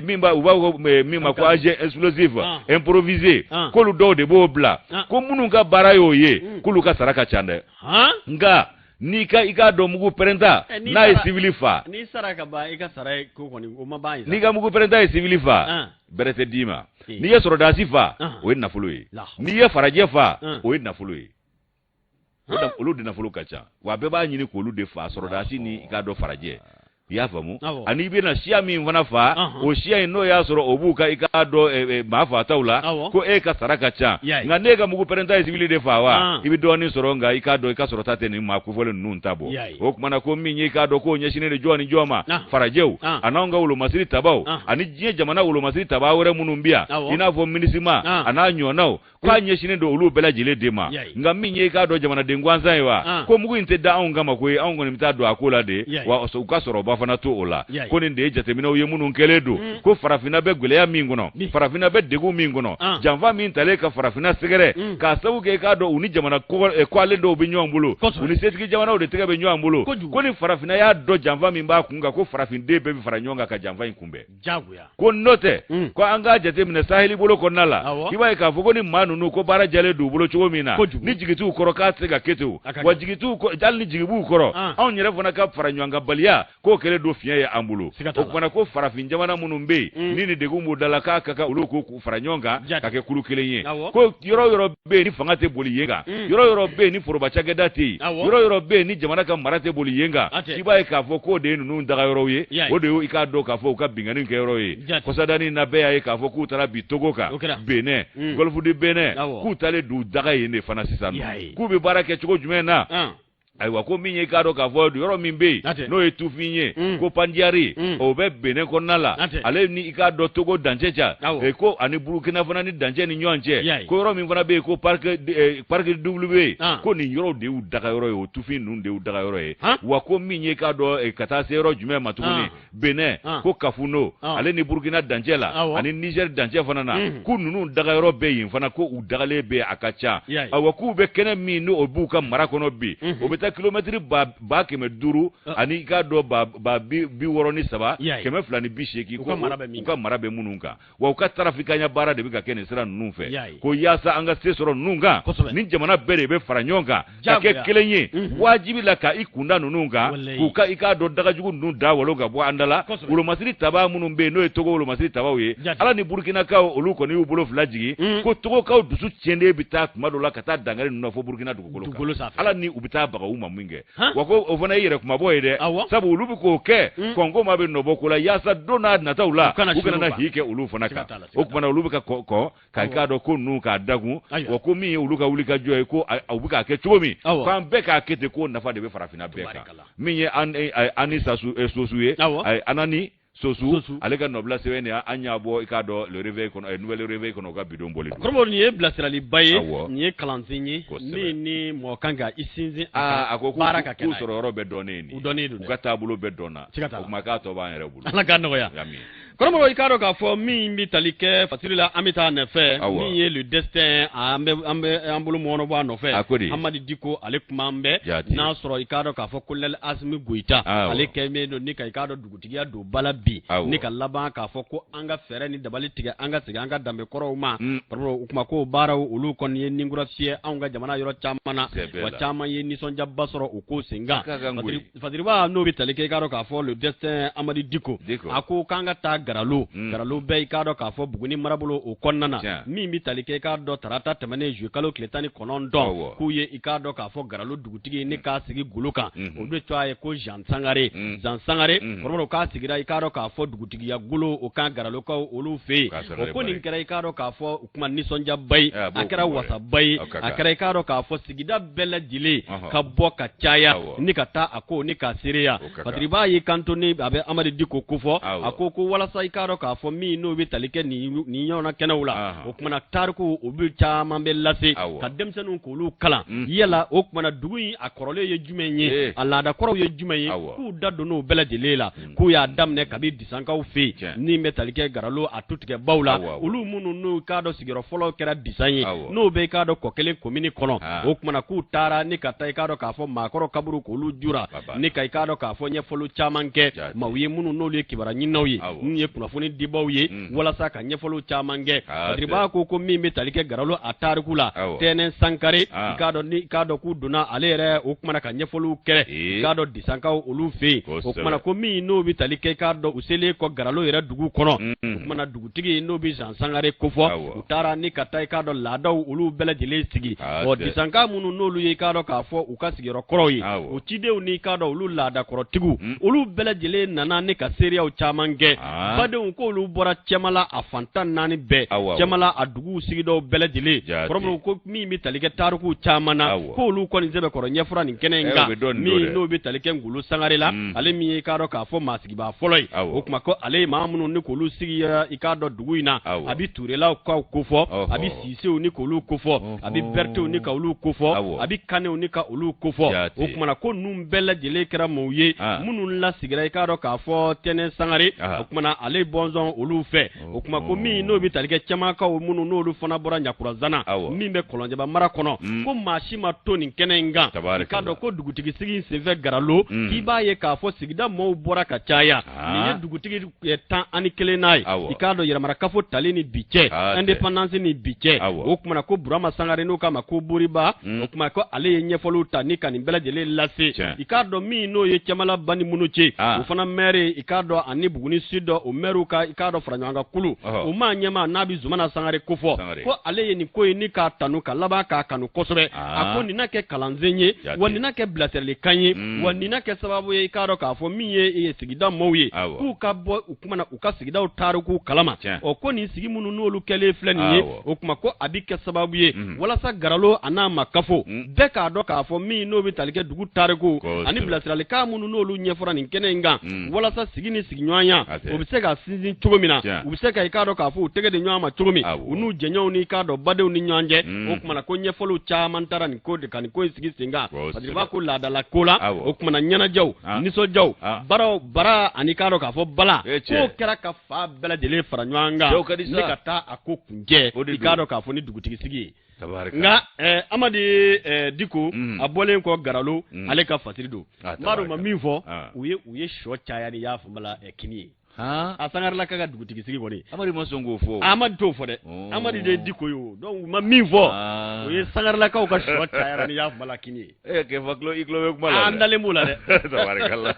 min b'a u b'a fɔ min ma ko engin explosif improvisé, k'olu dɔw de b'o bila. Ko minnu ka baara y'o ye, k'olu ka sara ka ca dɛ. Nka n'i ka i k'a dɔn mugu pɛrɛnta n'a ye sivili fa, n'i sara ka ban, i ka sara ye ko kɔni o ma ban ye. N'i ka mugu pɛrɛnta ye sivili fa, bɛrɛ tɛ d'i ma. N'i ye sɔrɔdasi fa, o ye nafolo ye. N'i ye farajɛ fa, o ye nafolo ye. Olu de nafolo ka ca, wa bɛɛ b'a ɲini k'olu de fa, sɔrɔdasi ni i k'a dɔn farajɛ. I y'a faamu? Ani i bɛna siya min fana fa, o siya in n'o y'a sɔrɔ o b'u ka i k'a dɔn maa faataw la, ko e ka sara ka ca. Nka n'e ka mugu pɛrɛnta ye sivili de fa wa, i bɛ dɔɔnin sɔrɔ, nka i k'a dɔn i ka sɔrɔta tɛ nin maa kofɔlen ninnu ta bɔ. O tuma na ko min ye i k'a dɔn k'o ɲɛsinnen de jɔn ni jɔn ma, farajɛw an'anw ka wolomasiri tabaw ani diɲɛ jamana wolomasiri tabaa wɛrɛ minnu bɛ yan, i n'a fɔ MINUSMA a n'a ɲɔgɔnnaw, k'a ɲɛsinnen don olu bɛɛ lajɛlen de ma. Nka min ye i k'a dɔn jamanaden gansan ye wa, ko mugu in tɛ da anw kama koyi, anw kɔni bɛ taa don a ko la de, wa u ka sɔrɔba fana to o la. Ko nin de ye jateminɛw ye minnu kɛlen don, ko farafinna bɛ gɛlɛya min kɔnɔ, farafinna bɛ degun min kɔnɔ, janfa min talen ka farafinna sɛgɛrɛ k'a sababu kɛ i k'a dɔn u ni jamana kɔalen dɔw bɛ ɲɔgɔn bolo, u ni setigi jamanaw de tɛgɛ bɛ ɲɔgɔn bolo. Ko ni farafinna y'a dɔn janfa min b'a kun kan, ko farafinden bɛɛ bɛ fara ɲɔgɔn kan ka janfa in kunbɛn. Jagoya. Ko n'o tɛ, ko an k'a jateminɛ saheli bolo kɔnɔna la, i b'a ye k'a fɔ ko ni maa ninnu ko baara jalen d'u bolo cogo min na, ni jigi t'u kɔrɔ k'a tɛ se ka kɛ ten, wa jigi t'u hali ni jigi b'u kɔrɔ, anw yɛrɛ fana ka fara ɲɔgɔn kan baliya k'o kɛlen don fiɲɛ ye an bolo. O kumana ko farafin jamana minnu bɛ yen ni nin degun b'u da la, k'a ka kan olu ko k'u fara ɲɔgɔn kan ka kɛ kulu kelen ye. Ko yɔrɔ yɔrɔ bɛ yen ni fanga tɛ boli yen kan, yɔrɔ yɔrɔ bɛ yen ni foroba cakɛda tɛ yen, yɔrɔ yɔrɔ bɛ yen ni jamana ka mara tɛ boli yen kan, i b'a ye k'a fɔ k'o de ye ninnu daga yɔrɔw ye, o de ye i k'a dɔn k'a fɔ u ka binkanni kɛ yɔrɔ ye. Kɔsadani na bɛɛ y'a ye k'a fɔ k'u taara bin Togo kan, Benin, Golfe du Bénin, k'u taalen d'u daga yen de fana sisan. K'u bɛ baara kɛ cogo jumɛn na? Ayiwa, ko min ye, k'a dɔn k'a fɔ yɔrɔ min bɛ yen, n'o ye tufin ye, ko Pandiyari, o bɛ Benin kɔnɔna la, ale ni i k'a dɔn Togo dancɛ ca, ko ani Burukina fana ni dancɛ ni ɲɔgɔn cɛ, ko yɔrɔ min fana bɛ yen ko parc W, ko nin yɔrɔ de y'u daga yɔrɔ ye, o tufin ninnu de y'u daga yɔrɔ ye. Wa ko min ye, k'a dɔn ka taa se yɔrɔ jumɛn ma tuguni, Benin, ko Kafuno, ale ni Burukina dancɛ la, ani Niger dancɛ fana na, ko ninnu dagayɔrɔ bɛ yen fana, ko u dagalen bɛ, a ka ca. Ayiwa, k'u bɛ kɛnɛ min n'o b'u ka mara kɔnɔ bi, o bɛ taa kilomɛtiri 500 ani i k'a dɔn 632,280, ko u ka mara bɛ minnu kan. Wa u ka tarafikanya baara de bɛ ka kɛ nin sira ninnu fɛ, ko yaasa an ka se sɔrɔ ninnu kan, ni jamana bɛɛ de bɛ fara ɲɔgɔn kan ka kɛ kelen ye wajibi la, ka i kunda ninnu kan, k'u ka i k'a dɔn dagajugu ninnu da walo ka bɔ an da la. Wolomasiri tabaa minnu bɛ yen, n'o ye Togo wolomasiri tabaw ye, ala ni Burukinakaw, olu kɔni y'u bolo fila jigin, ko Togokaw dusu tiɲɛnen bɛ taa tuma dɔ la ka taa dankari ninnu na fo Burukina dugukolo kan, ala ni u bɛ taa baga u ma min kɛ. Wa ko o fana ye yɛrɛ kumabɔ ye dɛ, sabu olu bɛ k'o kɛ kɔnko ma bɛ nɔbɔ ko la, yaasa don n'a nataw la u kana na hi kɛ olu fana kan. O tuma na olu bɛ ka kɔn ka k'a dɔn ko ninnu k'a dagun. Wa ko min ye olu ka wuli ka jɔ ye, ko u bɛ k'a kɛ cogo min, k'an bɛɛ k'a kɛ ten, k'o nafa de bɛ farafinna bɛɛ kan. Min ye an ni Sosu ye, Anani Sosu, ale ka nɔbila sɛbɛn de an y'a bɔ, i k'a dɔn, Le Réveil kɔnɔ, Nouvel Réveil kɔnɔ, u ka bidon bɔli don. Kɔrɔbɔrɔ, nin ye bilasiraliba ye, nin ye kalansen ye min ni mɔgɔ kan ka i sinsin. A ko baara ka kɛ, k'u sɔrɔ yɔrɔ bɛɛ dɔnnen nin, u dɔnnen don. U ka taabolo bɛɛ dɔnna, o kuma k'a tɔ b'an yɛrɛ bolo. Ala k'a nɔgɔya. Kɔrɔbɔrɔ, i k'a dɔn k'a fɔ min bɛ tali kɛ Fasiri la, an bɛ taa nɔfɛ min ye Le Destin, an bɛ an bolo mɔnɔ bɔ a nɔfɛ. A ko di? Hamadi Diko, ale kuma an bɛɛ n'a sɔrɔ i k'a dɔn k'a fɔ colonel Asimi Goyita, ale kɛ min don ni ka i k'a dɔn dugutigiya don bala bi, ni ka laban k'a fɔ ko an ka fɛɛrɛ ni dabali tigɛ, an ka segin an ka danbe kɔrɔw ma. Kɔrɔbɔrɔ, o kuma ko baaraw olu kɔni ye ninkura fiyɛ anw ka jamana yɔrɔ caman na, wa caman ye nisɔndiyaba sɔrɔ o ko sen kan. Fasiriba, n'o bɛ tali kɛ, i k'a dɔn k'a fɔ Le Destin, Amadi Diko, a ko k'an ka taa Garalo. Garalo bɛɛ, i k'a dɔn k'a fɔ Buguni marabolo o kɔnɔna na, min bɛ tali kɛ, i k'a dɔn, tarata tɛmɛnen, juillet kalo tile 19, k'u ye i k'a dɔn k'a fɔ Garalo dugutigi ne k'a sigi golo kan, o de tɔgɔ ye ko Jean Sangare. Jean Sangare, kɔrɔbɔrɔ, k'a sigira, i k'a dɔn k'a fɔ dugutigiya golo o kan Garalokaw olu fɛ yen. O ko nin kɛra, i k'a dɔn k'a fɔ o kuma nisɔndiyaba ye, a kɛra wasaba ye, a kɛra, i k'a dɔn k'a fɔ sigida bɛɛ lajɛlen ka bɔ ka caya ni ka taa a ko ni k'a seereya. Fasiriba y'i kanto ni a bɛ Amadu Diko kofɔ, a ko ko walasa i k'a dɔn k'a fɔ min n'o bɛ tali kɛ nin ɲɔgɔnna kɛnɛw la, o kumana tariku o bɛ caman bɛ lase ka denmisɛnninw k'olu kalan yala. O kumana dugu in a kɔrɔlen ye jumɛn ye, a laadakɔrɔw ye jumɛn ye, k'u da donn'o bɛɛ lajɛlen la, k'u y'a daminɛ kabi Disankaw fɛ yen, min bɛ tali kɛ Garalo a tutigɛbaw la, olu minnu n'u k'a dɔn sigiyɔrɔ fɔlɔ kɛra Disan ye, n'o bɛ i k'a dɔn Kɔkelen komini kɔnɔ. O kumana k'u taara ni ka taa i k'a dɔn k'a fɔ maakɔrɔ kaburu k'olu jura, ni ka i k'a dɔn k'a fɔ ɲɛfɔliw caman kɛ maaw ye minnu n'olu ye kibaruya ɲininaw ye, minnu ye kunnafoni dibaw ye, walasa ka ɲɛfɔliw caman kɛ. Fasiriba ko min bɛ tali kɛ Garalo a tariku la, Tɛnɛn Sankare, i k'a dɔn ni i k'a dɔn k'u donna ale yɛrɛ, o kumana ka ɲɛfɔliw kɛ i k'a dɔn Disankaw olu fɛ yen. O kumana ko min n'o bɛ tali kɛ, i k'a dɔn, u selen kɔ Garalo yɛrɛ dugu kɔnɔ, o kumana dugutigi n'o bɛ Jean Sangare kofɔ, u taara ni ka taa i k'a dɔn laadaw olu bɛɛ lajɛlen sigi. Ɔ Disanka minnu n'olu ye i k'a dɔn k'a fɔ u ka sigiyɔrɔ kɔrɔw ye, o cidenw ni i k'a dɔn olu laadakɔrɔtigiw, olu bɛɛ lajɛlen nana ni ka seereyaw caman kɛ. Badenw, k'olu bɔra Cɛmala a fan 14 bɛɛ, Cɛmala a duguw sigidaw bɛɛ lajɛlen. Kɔrɔbɔrɔ ko min bɛ tali kɛ tarikuw caman na, k'olu kɔni sɛbɛkɔrɔ ɲɛfɔra nin kɛnɛ in kan, min n'o bɛ tali kɛ Ngolo Sangare la, ale min ye i k'a dɔn k'a fɔ maasigibaa fɔlɔ ye. O tuma ko ale ye maa minnu ni k'olu sigi i k'a dɔn dugu in na, a bɛ Turelaw kaw kofɔ, a bɛ Sisew ni k'olu kofɔ, a bɛ Bertew ni ka olu kofɔ, a bɛ Kanew ni ka olu kofɔ. O tuma na ko ninnu bɛɛ lajɛlen kɛra maaw ye minnu lasigira i k'a dɔn k'a fɔ Tɛnɛn Sangare, o tuma na ale bɔnsɔn olu fɛ. O tuma ko min n'o bɛ tali kɛ Cɛmakaw minnu n'olu fana bɔra Ɲakurazana, min bɛ Kɔlɔnjɛba mara kɔnɔ, ko maa si ma to nin kɛnɛ in kan. I k'a dɔn ko dugutigi sigi senfɛ Garalo, k'i b'a ye k'a fɔ sigida maaw bɔra ka caya. Nin ye dugutigi 11nan ye, i k'a dɔn, yɛrɛmarakafo tali ni bi cɛ, indépendance ni bi cɛ. O tuma na ko Burama Sangare, n'o k'a ma ko Boriba, o tuma ko ale ye ɲɛfɔliw ta ni ka nin bɛɛ lajɛlen lase. I k'a dɔn min n'o ye Cɛmala ba ni minnu cɛ, o fana maire, i k'a dɔn, ani Buguni Sud o mɛriw ka i k'a dɔn fara ɲɔgɔn kan kulu, o maa ɲɛmaa n'a bɛ Zumana Sangare kofɔ, ko ale ye nin ko in ni k'a tanu ka laban k'a kanu kosɛbɛ. A ko nin na kɛ kalansen ye, wa nin na kɛ bilasiralikan ye, wa nin na kɛ sababu ye i k'a dɔn k'a fɔ min ye sigida maaw ye, k'u ka bɔ u kuma na u ka sigidaw tariku kalama. Ɔ ko nin sigi minnu n'olu kɛlen filɛ nin ye, o kuma ko a bɛ kɛ sababu ye walasa Garalo a n'a ma kafo bɛɛ k'a dɔn k'a fɔ min n'o bɛ tali kɛ dugu tariku ani bilasiralikan minnu n'olu ɲɛfɔra nin kɛnɛ in kan, walasa sigi ni sigiɲɔgɔnya o bɛ se ka sinsin cogo min na, u bɛ se ka i k'a dɔn k'a fɔ u tɛgɛ di ɲɔgɔn ma cogo min u n'u jɛɲɔgɔnw ni i k'a dɔn badenw ni ɲɔgɔn cɛ. O kuma na ko ɲɛfɔliw caman taara nin ko de kan, nin ko in sigi sen kan, parce que b'a ko laadala ko la. O kuma na ɲɛnajɛw, nisɔndiyaw, baraw bara ani k'a dɔn k'a fɔ bala k'o kɛra ka fan bɛɛ lajɛlen fara ɲɔgɔn kan ni ka taa a ko kuncɛ i k'a dɔn k'a fɔ ni dugutigi sigi ye. Nka Amadi Diko, a bɔlen kɔ Garalo, ale ka fasiri don, n b'a dɔn u ma min fɔ, u ye sɔ caya ni y'a faamu la kini ye. A Sangarelaka ka dugutigi sigi kɔni, Amadu ma sɔn k'o fɔ. Amadu t'o fɔ dɛ. Amadu de ye Diko ye o, donc u ma min fɔ, o ye Sangarelakaw ka sɔ cayara ni y'a faamu la kini ye. Eh, Kɛfa tulo i tulo bɛ kuma la. An dalen b'o la dɛ. Tabarikala.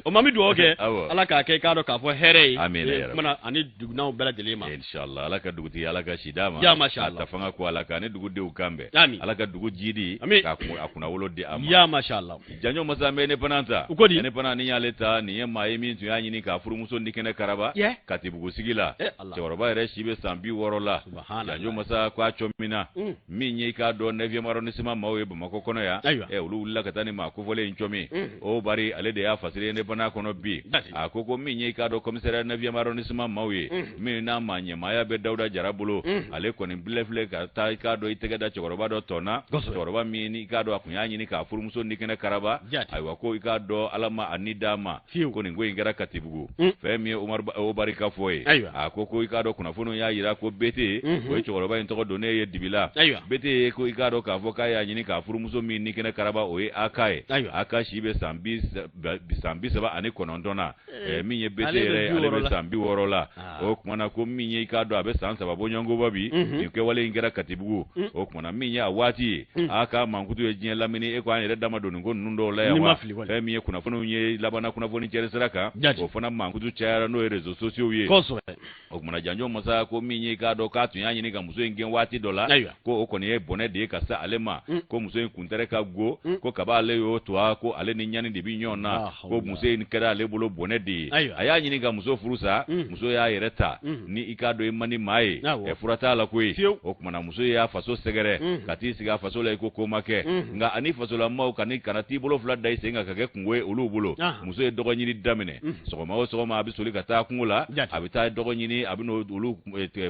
O ma, an bɛ dugawu kɛ. Ala k'a kɛ i k'a dɔn k'a fɔ hɛrɛ ye. Amiina ya rabi. Kumana ani dugunaw bɛɛ lajɛlen ma. Inshallah, Ala ka dugutigi, Ala ka si d'a ma. Ya masha Allah. A ta fanga ko Ala ka ni dugudenw kan bɛn. Amin. Ala ka dugu jidi. Amin. K'a kun a kunnawolo di a ma. Ya masha Allah. Janjo masa an bɛ Indépendant ta. U ko di? Indépendant ni y'ale ta, nin ye maa ye min tun y'a ɲini k'a furumuso ni kɛnɛ karaba. Katibugu sigi la. Eh Allah. Cɛkɔrɔba yɛrɛ si bɛ san 60 la. Subhanallah. Janjo masa ko a cɔ min na. Min ye i k'a dɔn 9e arrondissement maaw ye Bamakɔ kɔnɔ yan, ɛ olu wulila ka taa ni maa kofɔlen in cɔmi. O bari ale de y'a fasiri Indépendant kɔnɔ bi. A ko ko min ye i k'a dɔn commissariat 9e arrondissement maaw ye, min n'a maa ɲɛmaaya bɛ Dawuda Jara bolo, ale kɔni bilɛ filɛ ka taa i k'a dɔn i tɛgɛ da cɛkɔrɔba dɔ tɔn na, cɛkɔrɔba min i k'a dɔn a tun y'a ɲini k'a furumuso ni kɛnɛ karaba. Ayiwa ko i k'a dɔn Ala ma a ni d'a ma. Ko nin ko in kɛra Katibugu. Fɛn min ye Umaru Obari ka fɔ ye, a ko ko i k'a dɔn kunnafoniw y'a jira ko Bete, o ye cɛkɔrɔba in tɔgɔ donnen ye dibi la. Bete ye ko i k'a dɔn k'a fɔ k'a y'a ɲini k'a furumuso min ni kɛnɛ karaba, o ye AK ye. AK si bɛ san 39 na. Min ye Bete yɛrɛ ye, ale bɛ san 60 la. O tuma na ko min ye i k'a dɔn a bɛ san 3 bɔɲɔgɔnko bɔ bi, nin kɛwale in kɛra Katibugu. O tuma na min ye a waati ye, AK mankutu ye diɲɛ lamini, e ko an yɛrɛ da ma don nin ko ninnu dɔw la yan wa? Fɛn min ye kunnafoniw ye labanna kunnafoni cɛri sira kan, o fana mankutu cayara, n'o ye réseaux sociaux ye. O tuma na Janjo masa ko min ye i k'a dɔn k'a tun y'a ɲini ka muso in gɛn waati dɔ la, ko o kɔni ye bɔnɛ de ye ka se ale ma, ko muso in kuntɛrɛ ka go, ko kaba ale y'o to a ko ale ni ɲani de bɛ ɲɔgɔn na, ko muso in kɛra ale bolo bɔnɛ de ye. A y'a ɲini ka muso furu sa, muso y'a yɛrɛ ta. Ni i k'a dɔn i man di maa ye, ɛ fura t'a la koyi. O tuma na muso y'a faso sɛgɛrɛ ka t'i sigi a faso la i ko ko ma kɛ. Nka ani fasolamaw kana t'i bolo fila da i sen kan ka kɛ kunko ye olu bolo. Muso ye dɔgɔ ɲini daminɛ. Sɔgɔma o sɔgɔma a bɛ soli ka taa kungo la, a bɛ taa dɔgɔ ɲini, a bɛ n'olu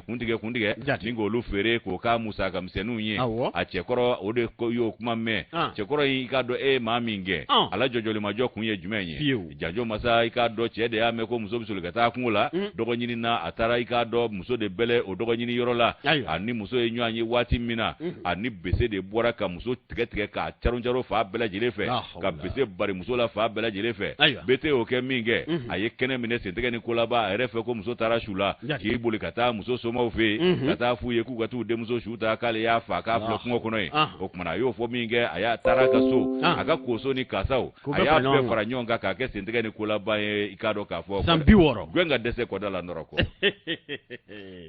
kuntigɛ kuntigɛ ni k'olu feere k'o k'a musaka misɛnninw ye. A cɛkɔrɔ o de y'o kuma mɛn. Cɛkɔrɔ in, i k'a dɔn e ye maa min gɛn, a la jɔjɔlimajɔ kun ye jumɛn ye? Janjo masa, i k'a dɔn cɛ de y'a mɛn ko muso bɛ soli ka taa kungo la dɔgɔ ɲini na, a taara i k'a dɔn muso de bɛlɛ o dɔgɔ ɲini yɔrɔ la. A ni muso ye ɲɔgɔn ye waati min na, a ni bese de bɔra ka muso tigɛ tigɛ k'a caron caron fan bɛɛ lajɛlen fɛ, ka bese bari muso la fan bɛɛ lajɛlen fɛ. Bete y'o kɛ min kɛ, a ye kɛnɛ minɛ sentigɛ ni kolaba a yɛrɛ fɛ ko muso taara su la, k'i boli ka taa muso somaw fɛ yen, ka taa f'u ye k'u ka t'u denmuso su ta, k'ale y'a faa, k'a filɛ kungo kɔnɔ yen. O tuma na a y'o fɔ min kɛ, a y'a taara a ka so, a ka koso ni kasaw, a y'a bɛɛ fara ɲɔgɔn kan k'a kɛ sentigɛ ni kolaba ye. I k'a dɔn k'a fɔ san 60 gɛn ka dɛsɛ kɔda la nɔrɔ kɔ.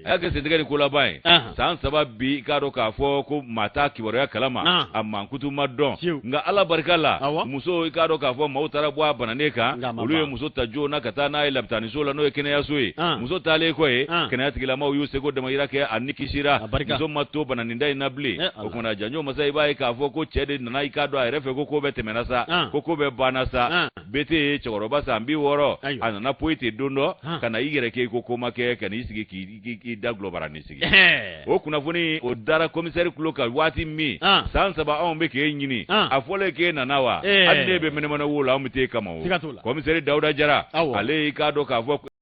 A y'a kɛ sentigɛ ni kolaban ye san 3 bi. I k'a dɔn k'a fɔ ko maa t'a kibaruya kalama, a mankutu ma dɔn. Nka Ala barika la, muso, i k'a dɔn k'a fɔ maaw taara bɔ a bananen kan, olu ye muso ta joona ka taa n'a ye lapitaniso la, n'o ye kɛnɛyaso ye. Muso taalen kɔ yen, kɛnɛya tigilamaw y'u seko damayira kɛ, a ni kisira, muso ma to bananinda in na bilen. O tuma na Janjo masa, i b'a ye k'a fɔ ko cɛ de nana, i k'a dɔn a yɛrɛ fɛ ko ko bɛɛ tɛmɛna sa, ko ko bɛɛ banna sa. Bete ye cɛkɔrɔba san 60, a nana poyi ten don dɔ ka na i yɛrɛ kɛ i ko ko ma kɛ, ka n'i sigi k'i da gulɔbaranin sigi. O kunnafoni o dara komisɛri tulo kan waati min, san 3 anw bɛ k'e ɲini, a fɔlen k'e nana wa, hali n'e bɛ mɛnɛmɛnɛ wo la, anw bɛ t'e kama. O komisɛri Dawuda Jara, ale y'i k'a dɔn k'a fɔ.